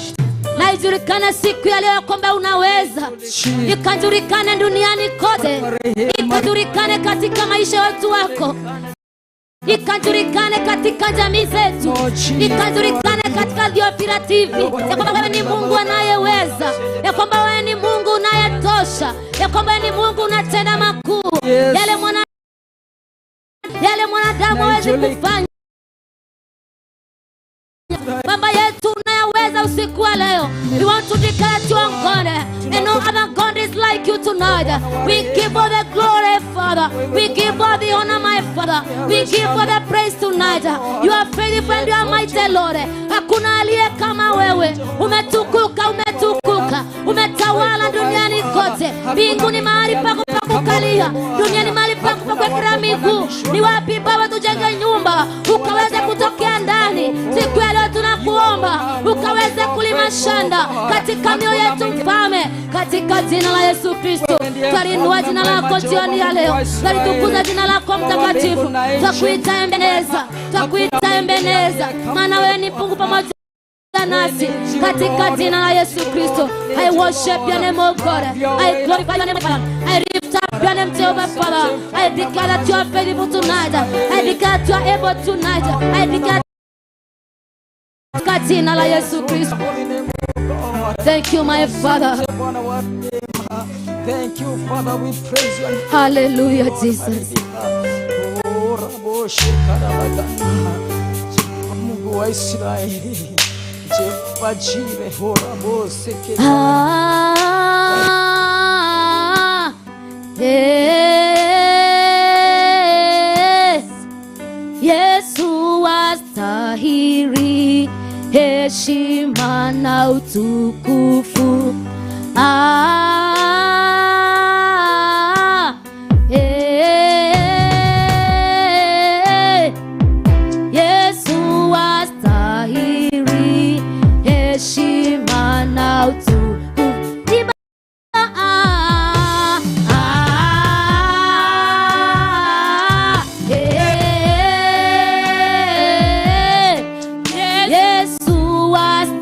na ijulikane siku ya leo ya kwamba unaweza, ikajulikane duniani kote, ikajulikane katika maisha ya watu wako, ikajulikane katika jamii zetu, ikajulikane katika Theophila TV ya kwamba wewe ni Mungu anayeweza, ya kwamba wewe ni Mungu unayetosha, ya kwamba wewe ni Mungu unatenda makuu. Yale mwanadamu hawezi kufanya. Baba yetu unayeweza usiku wa leo. We want to declare to our God, and no other God is like you tonight. We give all the glory, Father. We give all the honor, my Father. We give all the praise tonight. You are faithful and you are mighty, Lord. Hakuna aliye kama wewe. Umetukuka, umetukuka, umetawala duniani kote. Mbinguni mahali pako pa kukalia, duniani mahali pako pa kuwekelea miguu. Ni wapi Baba tujenge nyumba ukaweze kutokea ndani? Siku ya leo tunakuomba ukaweze kulima shanda katika mioyo yetu Mfalme, katika jina la Yesu Kristo. Twalinua jina lako jioni ya leo, twalitukuza jina lako mtakatifu. Twakuita Ebeneza, twakuita Ebeneza, maana wewe ni Mungu pamoja nasi, katika jina la Yesu Kristo. I worship your name, O God. I glorify your name, Father. I lift up your name, Jehovah Father. I declare that you are faithful tonight. I declare that you are able tonight. I declare katika jina la Yesu Kristo. Thank you, my Father. Thank you, Father. We praise you. Hallelujah, Jesus. Oh, Rabo Shekarabagana. Mungu wa Israeli. Jehova Jireh, oh, Rabo Seke. Ah, yes. Yesu astahili heshima na utukufu. Ah, eh, Yesu astahili heshima na utukufu. Imba, ah, ah, eh, Yesu astahili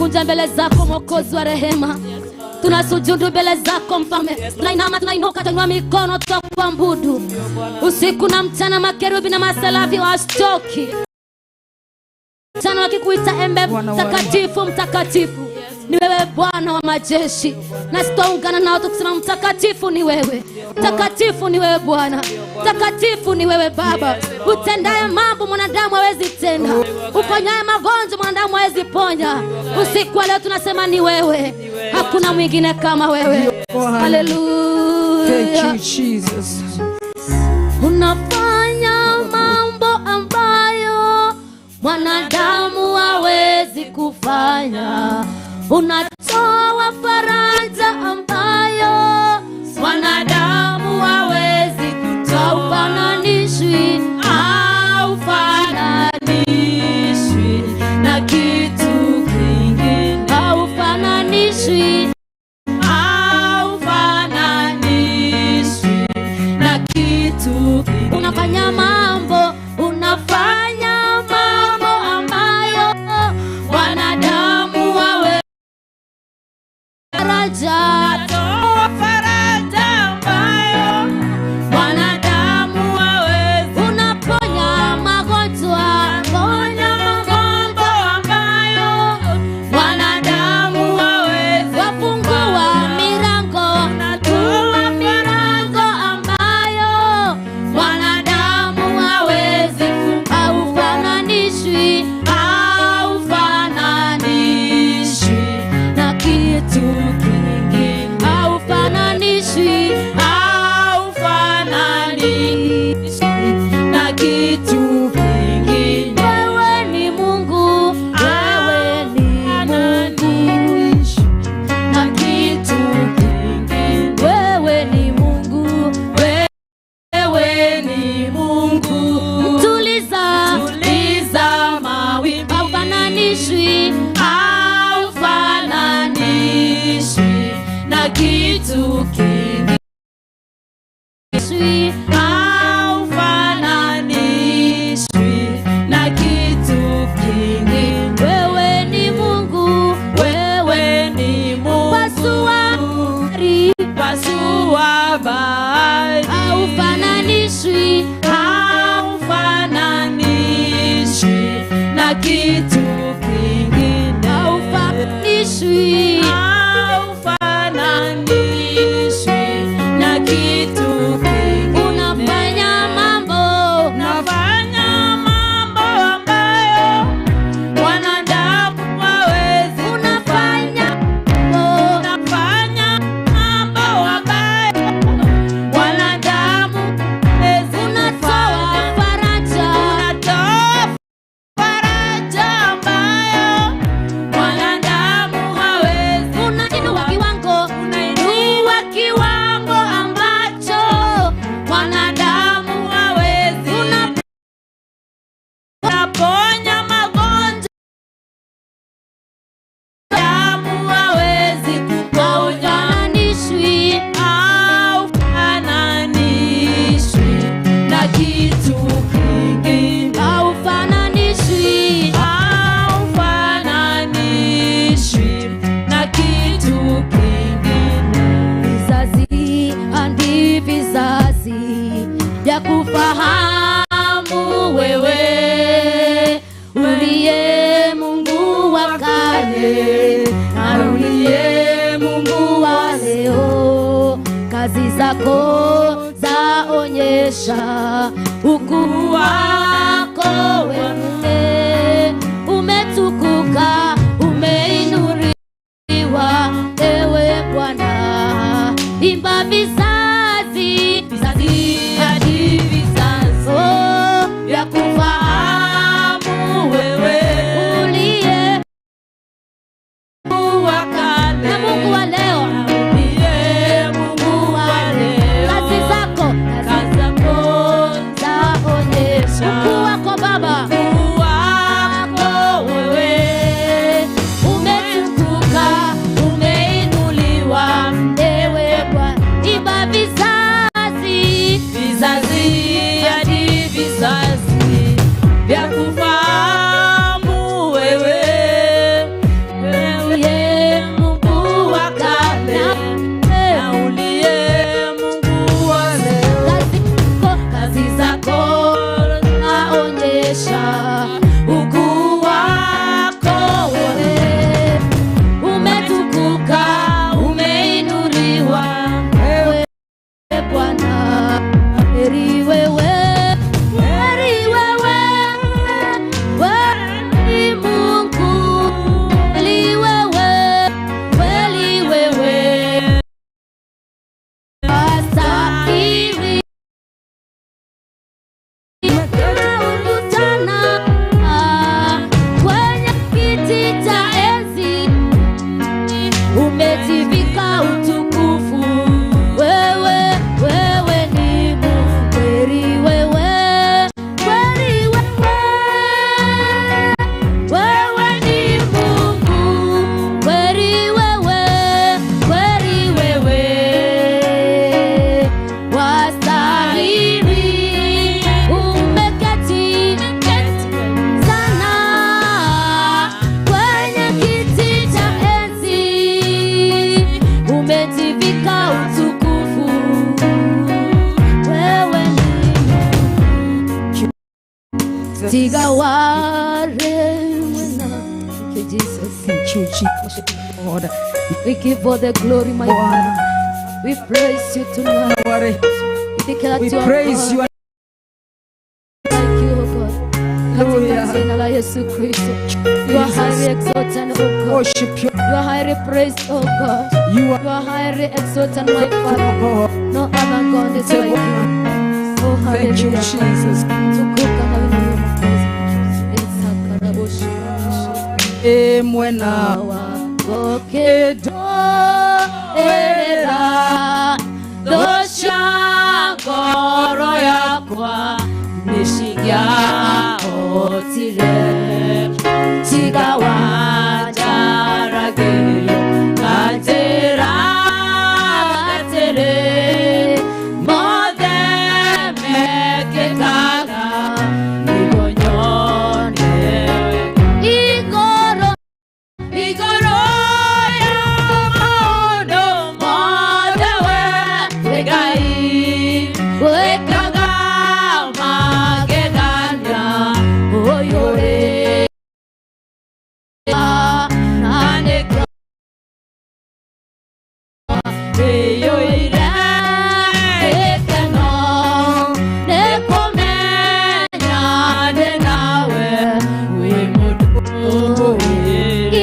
Tunajikunja mbele zako Mwokozi wa rehema. Tunasujudu mbele zako Mfalme. Tunainama, tunainuka, tunainua mikono, tunakuabudu. Usiku na mchana makerubi na maserafi washtoki. Mchana wakikuita embe mtakatifu, mtakatifu. Ni wewe Bwana wa majeshi. Na sitaungana nao tukisema mtakatifu ni wewe. Mtakatifu ni wewe Bwana. Mtakatifu ni wewe Baba. Utendaye mambo mwanadamu hawezi tenda. Uponyaye magonjwa mwanadamu hawezi ponya. Usiku wa leo tunasema ni wewe. Hakuna mwingine kama wewe. Hallelujah. Thank you Jesus. Unafanya mambo ambayo mwanadamu hawezi kufanya. Unatoa faraja ambayo mwanadamu hawezi kutoa. Haufananishwi, haufananishwi na kitu kingine. Haufananishwi, haufananishwi na kitu kingine. Unafanya mambo, unafanya mambo ambayo wanadamu wawe faraja. Faraja ambayo wanadamu hawezi. Unaponya magonjwa, ponya magonjwa ambayo wanadamu hawezi. Wafungua milango, unatoa milango ambayo wanadamu hawezi. Haufananishwi, haufananishwi na kitu kingine. Haufananishwi, haufananishwi na kitu kingine. Wewe ni Mungu, wewe ni Mungu na kitu kingine. Wewe ni Mungu, wewe ni Mungu. Tuliza, tuliza mawimbi. Haufananishwi, haufananishwi na kitu kingine. Haufananishwi na kitu kingine. Wewe ni Mungu, wewe ni Mungu. Pasua bahari, pasua bahari. Haufananishwi, haufananishwi na kitu kingine. Haufananishwi, haufananishwi na kitu kingine. Unafanya mambo, unafanya mambo ambayo wanadamu hawezi. Unafanya, unafanya mambo ambayo wanadamu hawezi. Unatoa faraja, unatoa faraja ambayo wanadamu hawezi. Unainua kiwango, unainua kiwango ambacho wanadamu hawezi. Unaponya magonjwa wanadamu hawezi kuponya. Haufananishwi, haufananishwi na kitu kingine. Haufananishwi, haufananishwi na kitu kingine. Vizazi hadi vizazi ya kufahamu wewe uliye Mungu wa kale na uliye Mungu wa leo. Kazi zako zaonyesha ukuu wako wewe. Umetukuka, umeinuliwa ewe Bwana. Imba vizazi, vizazi hadi vizazi, oh, vya kufahamu wewe uliye Mungu wa kale na Mungu wa leo, uliye Mungu wa leo. Kazi zako, kazi zako zaonyesha ukuu wako Baba. Ukuu Thank you, Jesus, Lord. We give all the glory, my Father. We praise you tonight. We declare We you are praise God. you. Thank you, O God. Katika jina la Yesu Kristo. You are highly exalted, O God. Worship you. You are highly praised, O God. You are You are highly exalted, my Father. God. No other God is like you. Oh, Thank you, hallelujah. Jesus. Tukuka na wewe Mwokozi. Isakaraboshi. Emwena Era dosha ngoro yakwa nishigiahotire tiga wanjaragirio na njĩra atĩrĩ mothe mekĩkaga nĩguo nyone Igoro igoro ya maũndũ mothe we Ngai wĩkaga magegania ũyũrĩ na nĩkĩo ĩiyũire gĩkeno nĩ kũmenya ndĩ nawe wĩ mũndũ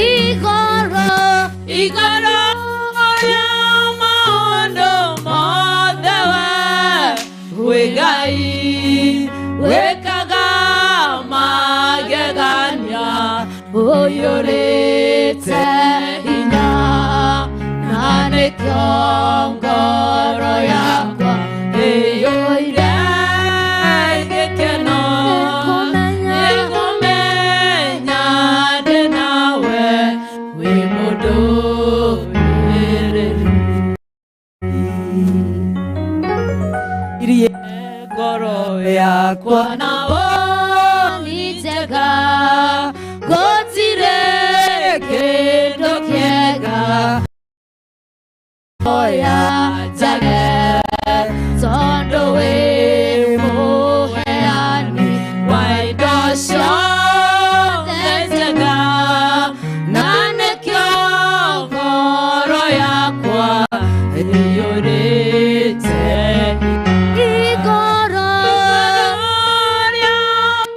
Igoro igoro ya maũndũ mothe we wĩ Ngai wĩkaga magegania ũiyũrĩte hinya na nĩkĩo ngoro yakwa ĩiyũire gĩkeno nĩkũmenya ndĩ nawe wĩ mũndũ wĩrĩru Irie ngoro yakwa nawo nĩ njega gũtirĩ kĩndũ kĩega oya njage tondũ wĩ mũheani wa indo ciothe njega na nĩkĩo ngoro yakwa ĩiyũrĩte Igoro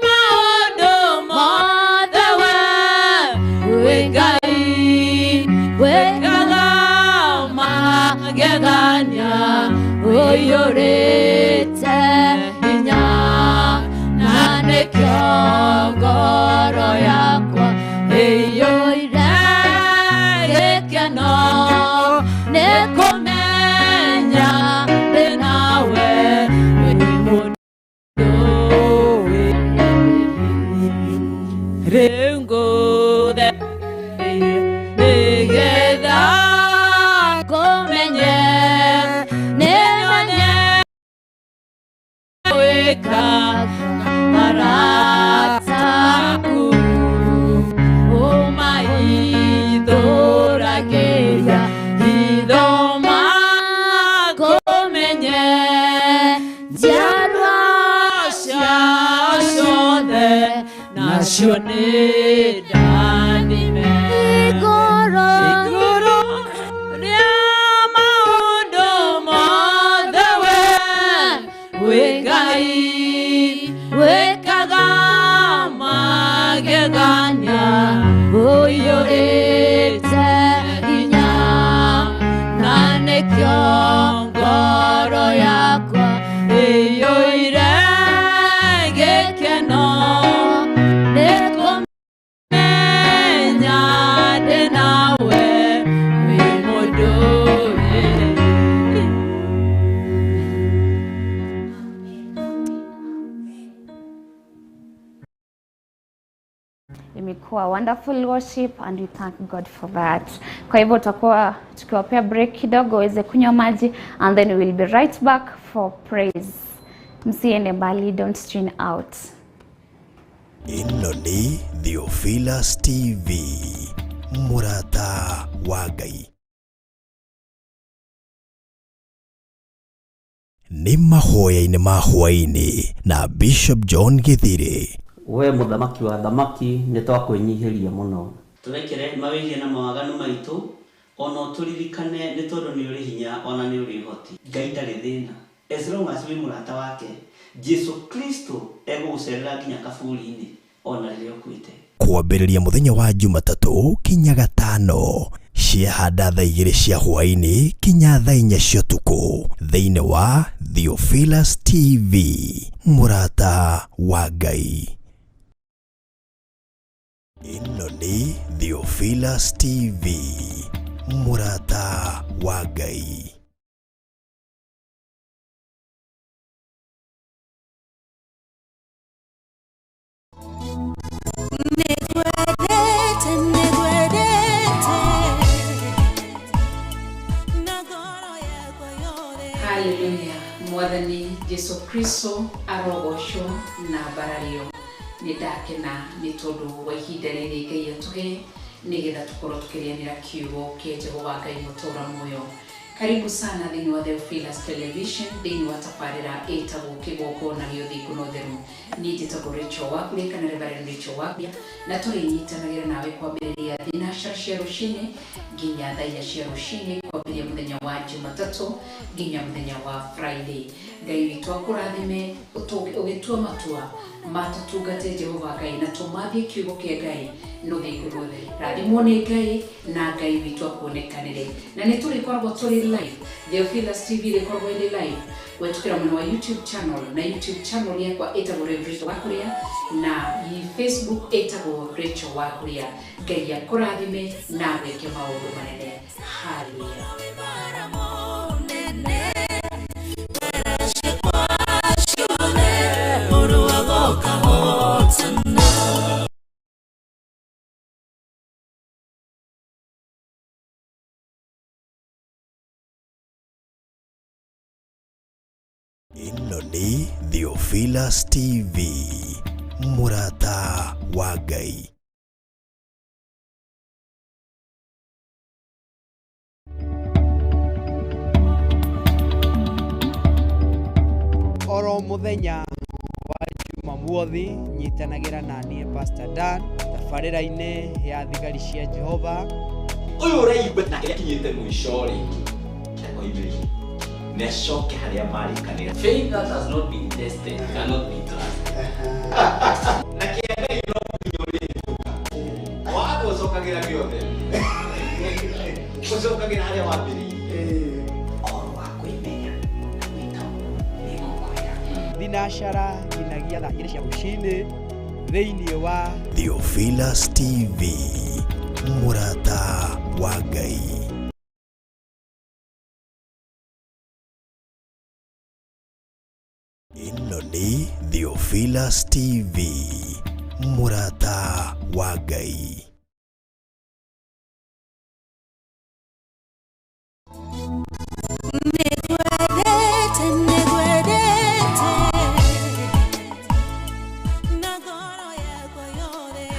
maũndũ mothe we wĩ Ngai wĩkaga magegania ũiyũrĩte hinya na nĩkĩo ngoro yakwa ĩiyũire gĩkeno nĩ kũmenya ndĩ nawe wĩ mũndũ wĩ rĩu ngũthe nĩgetha ngũmenye nĩmenye gwĩka arata aku ũmaithũragĩria hitho makũmenye njiarwa ciao ciothe nacio nĩ ndathime Igoro igũrũ rĩa maũndũ mothe we wĩ Ngai wĩkaga magegania ũiyũrĩte hinya na nĩkĩo ngoro yakwa ĩiyũire gĩkeno nĩ kũmenya ndĩ nawe wĩ mũndũ wĩ Imekuwa wonderful worship and we thank God for that. Kwa hivyo tutakuwa tukiwapea break kidogo uweze kunywa maji and then we will be right back for praise. Msiende mbali, don't tune out. Ĩno nĩ Theophilus TV, mũrata wa Ngai. Nĩ mahoya-inĩ ma hwaĩ-inĩ na Bishop John Gĩthirĩ. We mũthamaki wa thamaki nĩ twakwĩnyihĩria mũno. Tũrekere mawĩhia na mawaganu maitũ, ona ũtũririkane nĩ tondũ nĩ ũrĩ hinya ona nĩ ũrĩ ũhoti. Ngai ndarĩ thĩna. As long as wĩ mũrata wake, Jesu Kristo egũgũcerera nginya kaburi-inĩ ona rĩrĩa ũkuĩte. Kwambĩrĩria mũthenya wa Jumatatũ kinya gatano ciahanda thaa 2 cia hwaĩ-inĩ kinya thaa 4 cia ũtukũ thĩinĩ wa Theophilus TV, mũrata wa Ngai. Ĩno nĩ Theophilus TV, mũrata wa Ngai. Haleluya. Mwathani Jesu Kristo arogocwo na mbarario. Nĩ ndakena nĩ tondũ wa ihinda rĩrĩ Ngai atũhe nĩgetha tũkorwo tũkĩrĩanĩra kiugo kĩa Jehova Ngai mũtũũra muoyo. Karibu sana thĩinĩ wa Theophilus Television, thĩinĩ wa tabarĩra ĩtagwo Kĩgongona gĩa Ũthingu na Ũtheru. Niĩ njĩtagwo Rachel Wakuria kana Reverend Rachel Wakuria, na tũrĩnyitanagĩra nawe kwambĩrĩria thinacara cia rũcinĩ nginya thaa 4 cia rũcinĩ, kwambĩrĩria mũthenya wa Jumatatũ nginya mũthenya wa Friday. Ngai witũ akũrathime ũgĩtua matua matũtungate Jehova Ngai na tũmathie kiugo kĩa Ngai na ũthingu na ũtheru. Rathimwo nĩ Ngai na Ngai witũ akuonekanĩre. Na nĩ tũrĩkoragwo tũrĩ live, Theophilus TV ĩrĩkoragwo ĩrĩ live kũhetũkĩra mwena wa YouTube channel, na YouTube channel yakwa ĩtagwo Rev Rachel Wakuria, na Facebook ĩtagwo Rachel Wakuria. Ngai akũrathime na agwĩke maũndũ manene. Hallelujah. Ĩno nĩ Theophilus TV, mũrata wa Ngai. Oro muthenya wa Jumamothi nyitanagira na niĩ Pastor Dan tabarĩra-inĩ ya thigari cia Jehova. Ũyũ ũraigua na kĩrĩa kinyĩte mũico rĩ, oimĩrire nĩacoke harĩa marĩkanĩra. Faith that has not been tested cannot be trusted. Na kĩa Ngai no nginya ũrĩhĩtũka. Watho ũcokagĩra gĩothe. Ũcokagĩra harĩa wambĩrĩirie. Ũhoro wa kwĩmenya na gwĩtaũkwo nĩngũkwĩra. Thinacara nginyagia thaa 2 cia rũcinĩ thĩinĩ wa Theophilus TV, mũrata wa Ngai. Ĩno nĩ Theophilus TV, mũrata wa Ngai.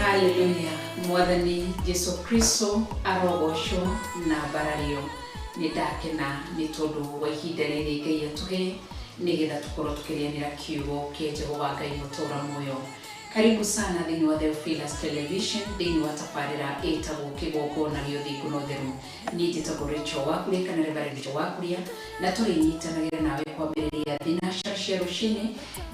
Haleluya. Mwathani Jesu Kristo arogocwo na mbarario. Nĩ ndakena nĩ tondũ wa ihinda rĩrĩ Ngai atũhe nĩgetha tũkorwo tũkĩrĩanĩra kiugo kĩa Jehova Ngai mũtũũra muoyo. Karibu sana thĩinĩ wa Theophilus Television, thĩinĩ wa tabarĩra ĩtagwo Kĩgongona gĩa Ũthingu na Ũtheru. Niĩ njĩtagwo Rachel Wakuria kana Reverend Rachel Wakuria, na tũrĩnyitanagĩra nawe kwambĩrĩria thinacara cia rũcinĩ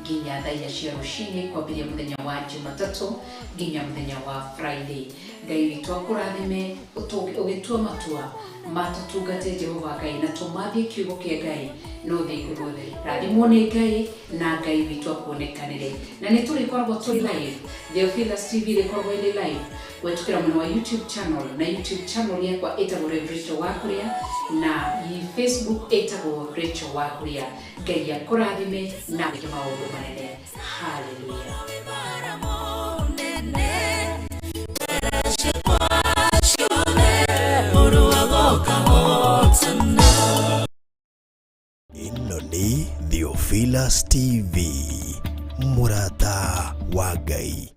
nginya thaa 4 cia rũcinĩ, kwambĩrĩria mũthenya wa Jumatatũ nginya mũthenya wa Friday. Ngai witũ akũrathime ũgĩtua matua matũtungate Jehova Ngai na tũmathie kiugo kĩa Ngai na ũthingu na ũtheru. Rathimwo nĩ Ngai na Ngai witũ akuonekanĩre. Na nĩ tũrĩkoragwo tũrĩ live, Theophilus TV ĩrĩkoragwo ĩrĩ live kũhetũkĩra mwena wa YouTube channel, na YouTube channel yakwa ĩtagwo Rev Rachel Wakuria, na Facebook ĩtagwo Rachel Wakuria. Ngai akũrathime na agwĩke maũndũ manene. Hallelujah. Ĩno nĩ Theophilus TV, mũrata wa Ngai.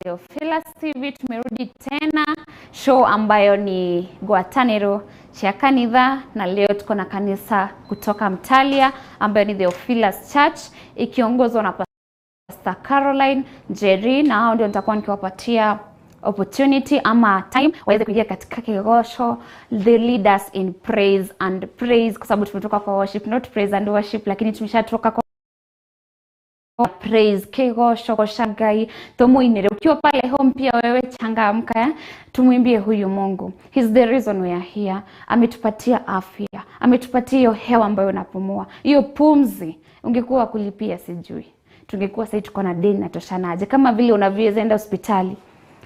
Theophilus TV. Tumerudi tena show ambayo ni Gwataniro cha kanitha, na leo tuko na kanisa kutoka Mtalia ambayo ni Theophilus Church ikiongozwa na Pastor Caroline Njeri, na hao ndio nitakuwa nikiwapatia opportunity ama time waweze kuingia katika kigosho, the leaders in praise and praise, kwa sababu tumetoka kwa worship, not praise and worship, lakini tumeshatoka kwa praise kigosho goshagai tumuinire. Ukiwa pale home pia wewe changamka, tumwimbie huyu Mungu. He's the reason we are here. Ametupatia afya, ametupatia hiyo hewa ambayo unapumua, hiyo pumzi. Ungekuwa kulipia sijui tungekuwa sasa tuko na deni natoshanaje. Kama vile unavyoweza enda hospitali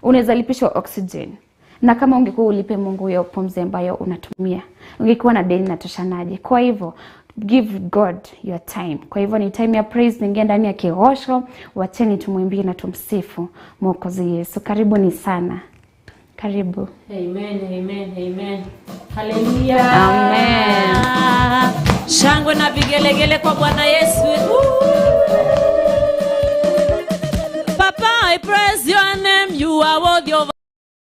unaweza lipishwa oxygen, na kama ungekuwa ulipe Mungu hiyo pumzi ambayo unatumia, ungekuwa na deni natoshanaje? Kwa hivyo give God your time. Kwa hivyo ni time ya praise, ningia ndani ya kigosho, wacheni tumwimbie na tumsifu Mwokozi Yesu. Karibuni sana. Karibu. Amen, amen, amen. Hallelujah. Amen. Shangwe na vigelegele kwa Bwana Yesu. Papa, I praise your name, you are worthy of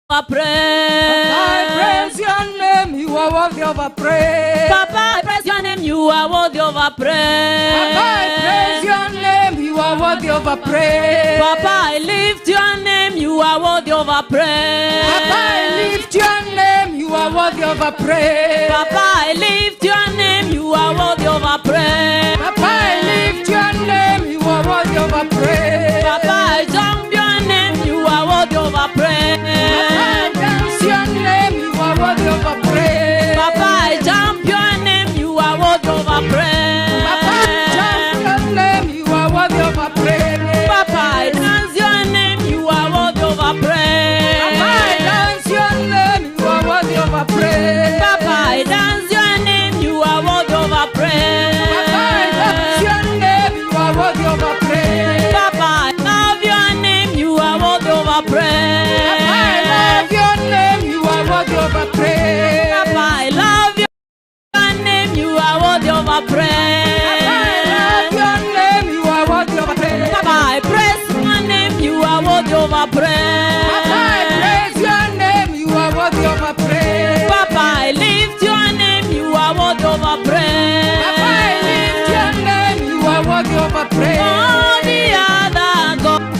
our praise. Papa, I praise your name, you are worthy of our praise. Papa, I praise your name, you are worthy of our praise. Papa, I praise your name, you are worthy of our praise. Papa, I lift your name, you are worthy of our praise. Papa, I lift your name, you are worthy of our praise. Papa, I lift your name, you are worthy of our praise. Papa, I lift your name, you are worthy of our praise. Papa, I jump your name, you are worthy of our praise. Papa, I dance your name, you are worthy of our praise. Papa, I jump your name, you are worthy of our praise. Papa, I jump your name, you are worthy of our praise. Papa, I dance your name, you are worthy of our praise. Papa, I dance your name, you are worthy of our praise. Papa, I dance your name, you are worthy of our praise. Papa, I dance your name, you are worthy of our praise. Papa, I love your name, you are worthy of our praise. Papa, I love your name, you are worthy of our praise. Papa, I love your name, you are worthy of our praise. Papa, I love your name, you are worthy of our praise. Papa, I praise your name, you are worthy of our praise. Papa, I praise your name, you are worthy of our praise. Papa, I lift your name, you are worthy of our praise. Papa, I lift your name, you are worthy of our praise. All the other gods,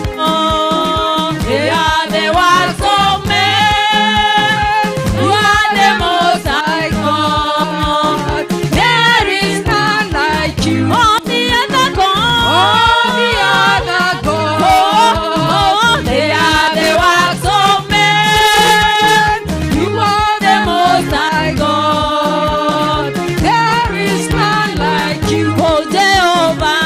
they are the works of men. You are the most high God. There is none like you. All the other gods, All the other gods, oh, they are the works of men. You are The most high God. There is none like you. Oh, Jehovah.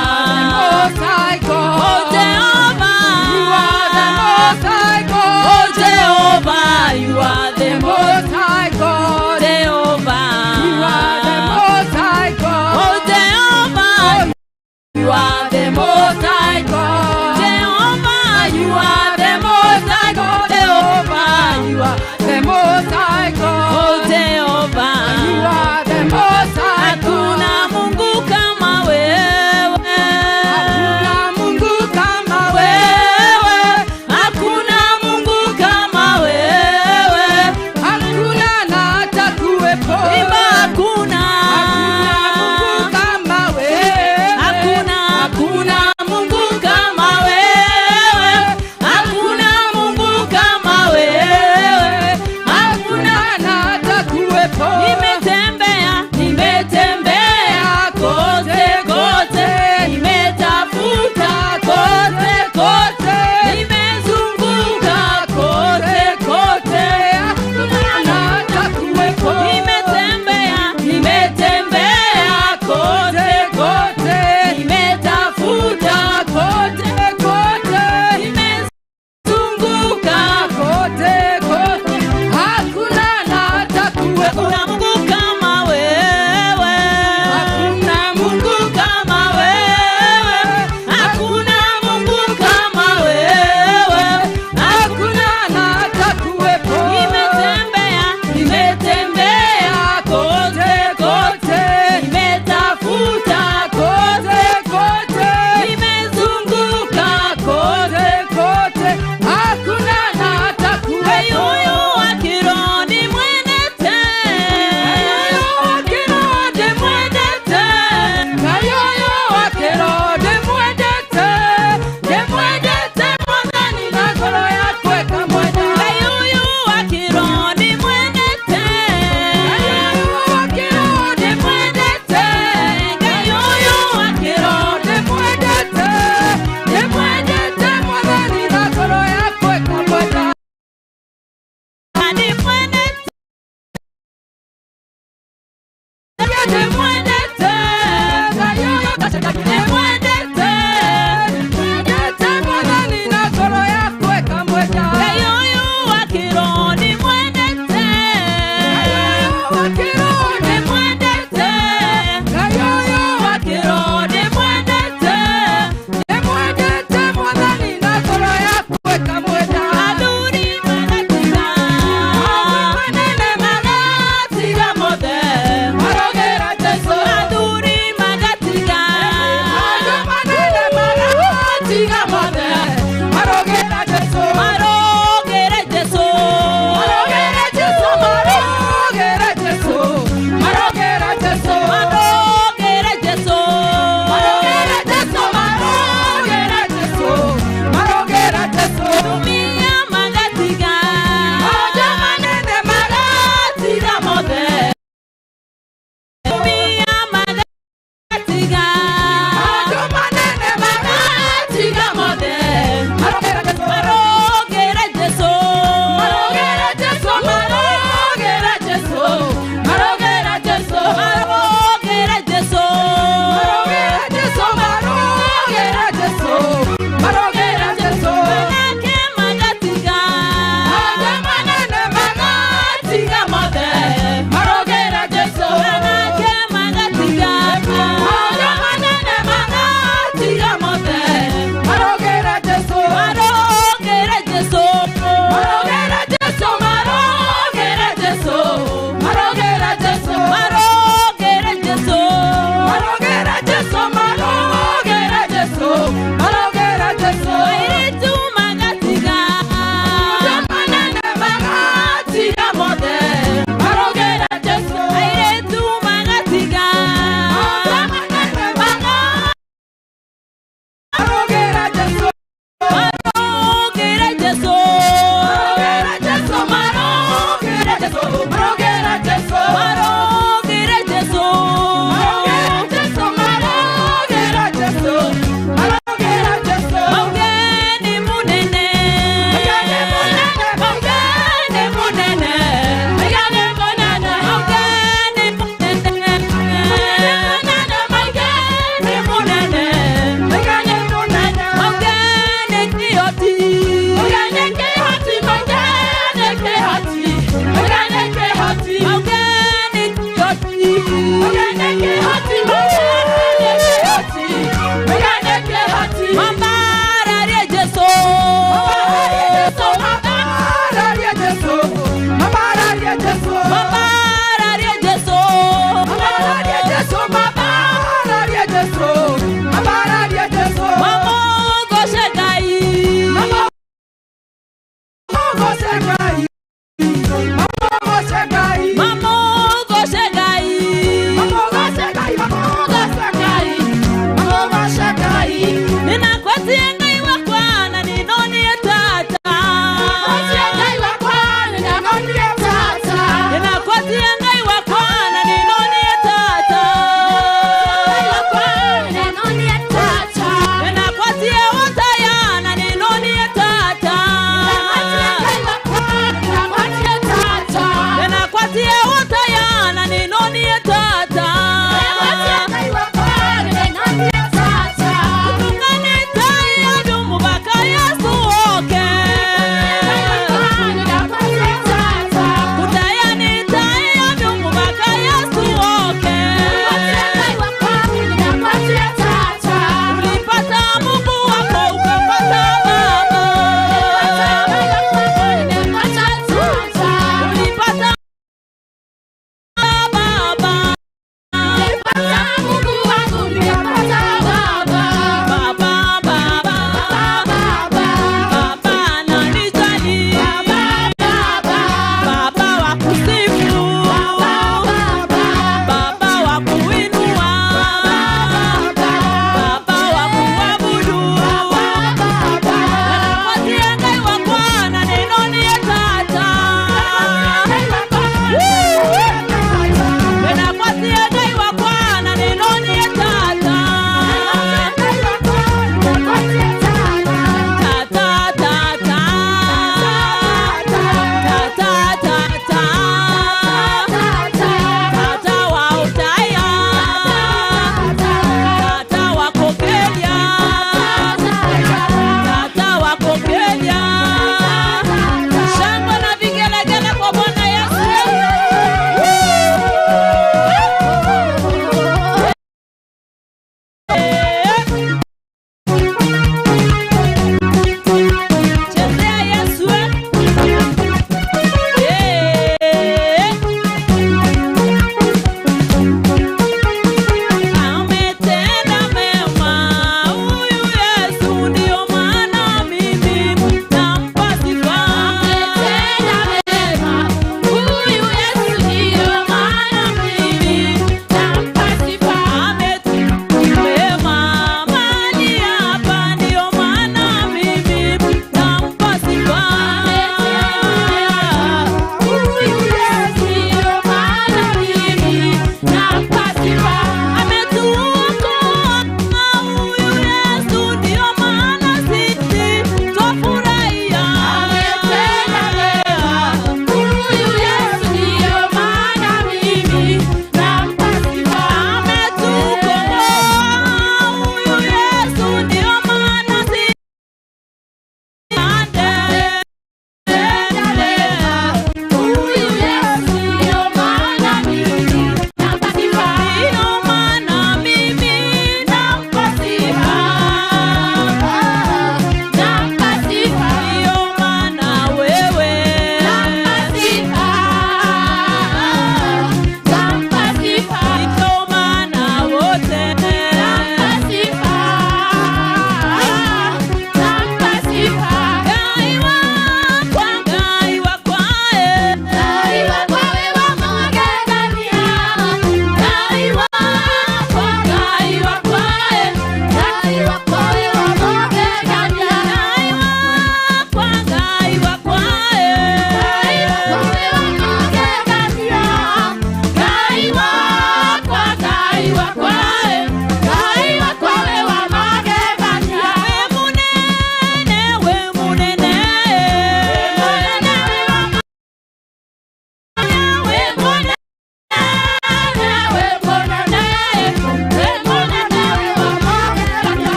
You are the most high God. Oh, Jehovah. You are the most high God. Oh, Jehovah. You are the most Most high God. Jehovah. You are the most high God. Oh, Jehovah. You are the most high God. Jehovah. You are the most high God. Jehovah. You are The most high God. Oh, Jehovah. You are the most high God. Hakuna Mungu kama wewe. Hakuna Mungu kama wewe. Wewe. Hakuna Mungu kama wewe. Hakuna na hata kuwepo. Imba hakuna. Hakuna Mungu kama wewe. Hakuna, hakuna Mungu kama wewe. Hakuna Mungu kama wewe. Hakuna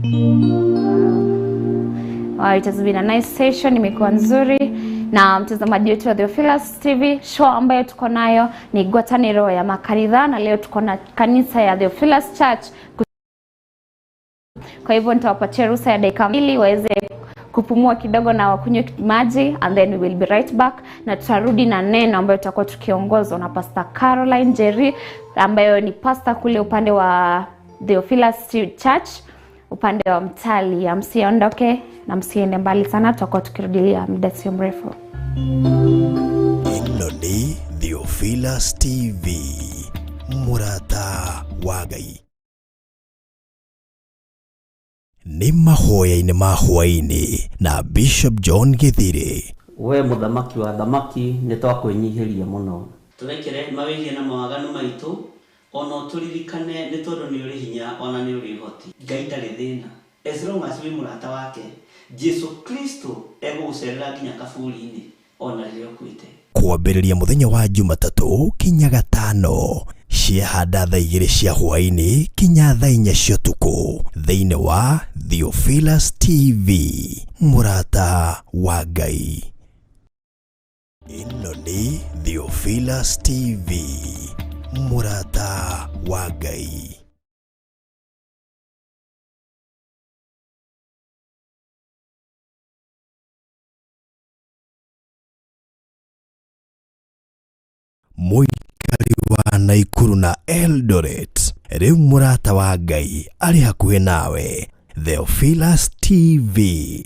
Wow, it has been a nice session, imekuwa nzuri. Na mtazamaji wetu wa Theophilus TV, show ambayo tuko nayo ni Ngwatanĩro ya Makanitha, na leo tuko na kanisa ya Theophilus Church. Kwa hivyo nitawapatia ruhusa ya dakika 2 waweze kupumua kidogo na wakunywe maji, and then we will be right back, na tutarudi na neno ambayo tutakuwa tukiongozwa na Pastor Caroline Jerry ambayo ni pastor kule upande wa Theophilus Church upande wa Mtali. Msiondoke na msiende mbali sana, tutakuwa tukirudilia muda sio mrefu. Ĩno nĩ Theophilus TV, mũrata wa Ngai. Nĩ mahoya-inĩ ma hwaĩ-inĩ na Bishop John Githiri. We mũthamaki wa thamaki, nĩ twakwĩnyihĩria mũno. Tũrekere mawĩhia na mawaganu maitũ, ona ũtũririkane nĩ tondũ nĩ ũrĩ hinya ona nĩ ũrĩ ũhoti. Ngai ndarĩ thĩna. As long as wĩ mũrata wake, Jesu Kristo egũgũcerera nginya kaburi-inĩ ona rĩrĩa ũkuĩte. Kwambĩrĩria mũthenya wa Jumatatũ kinya Gatano ciahanda thaa 2 cia hwaĩ-inĩ kinya thaa 4 cia ũtukũ thĩinĩ wa Theophilus TV, mũrata wa Ngai. Ĩno nĩ Theophilus TV, mũrata wa Ngai. Mũikari wa Naikuru na Eldoret, rĩu mũrata wa Ngai arĩ hakuhĩ nawe. Theophilus TV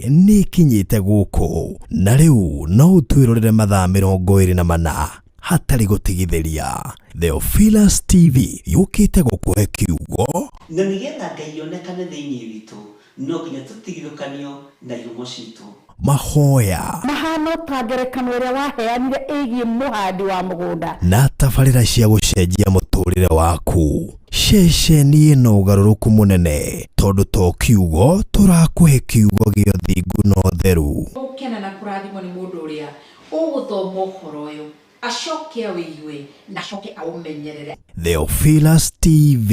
nĩ ĩkinyĩte gũkũ, na rĩu no ũtwĩrorere mathaa 24 hatarĩ gũtigithĩria. Theophilus TV yũkĩte gũkũhe kiugo, na nĩgetha Ngai onekane thĩinĩ witũ no nginya tũtigithũkanio na ihumo citũ. Mahoya mahano ta ngerekano ĩrĩa waheanire ĩgiĩ mũhandi wa mũgũnda na tabarĩra cia gũcenjia mũtũrĩre waku. Ceceni ĩno ũgarũrũku mũnene, tondũ to kiugo tũrakũhe kiugo gĩa ũthingu na ũtheru. Gũkena na kũrathimwo nĩ mũndũ ũrĩa ũgũthoma ũhoro ũyũ acoke awĩigue na acoke aũmenyerere. Theophilus TV,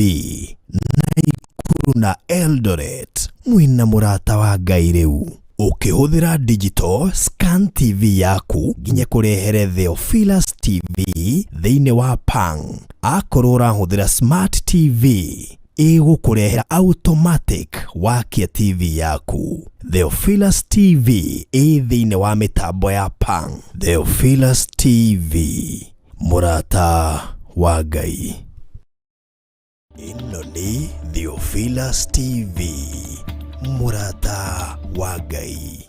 Naikuru na Eldoret, mwĩna mũrata wa Ngai rĩu. Ũkĩhũthĩra digital scan TV yaku nginya kũrehere Theophilus TV thĩinĩ wa Pang. Akorwo ũrahũthĩra smart TV ĩgũkũrehera automatic wakia TV yaku. Theophilus TV ĩ thĩinĩ wa mĩtambo ya Pang. Theophilus TV, mũrata wa Ngai. Ĩno nĩ Theophilus TV, mũrata wa Ngai.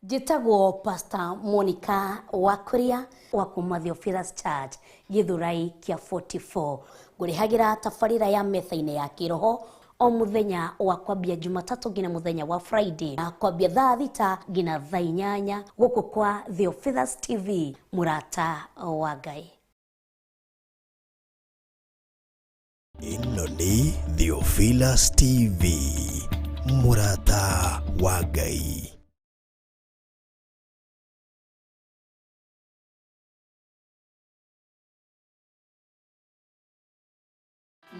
Njĩtagwo Pastor Monica Wakuria wa kuma Theophilus Church Githurai kĩa 44. Ngũrĩhagĩra tabarĩra ya metha-inĩ ya kĩroho o mũthenya wa kwambia Jumatatũ nginya mũthenya wa Friday, na kwambia thaa 6 nginya thaa 8 gũkũ kwa Theophilus TV, mũrata wa Ngai. Ĩno nĩ Theophilus TV, mũrata wa Ngai.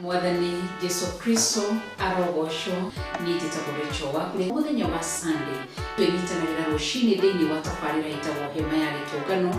Mwathani Jesu Kristo arogocwo. Niĩ njĩtagwo Rachel Wakũrĩa. Mũthenya wa Sunday twĩnyitanagĩra rũcinĩ thĩinĩ wa tabarĩra ĩtagwo Hema ya Gĩtũngano.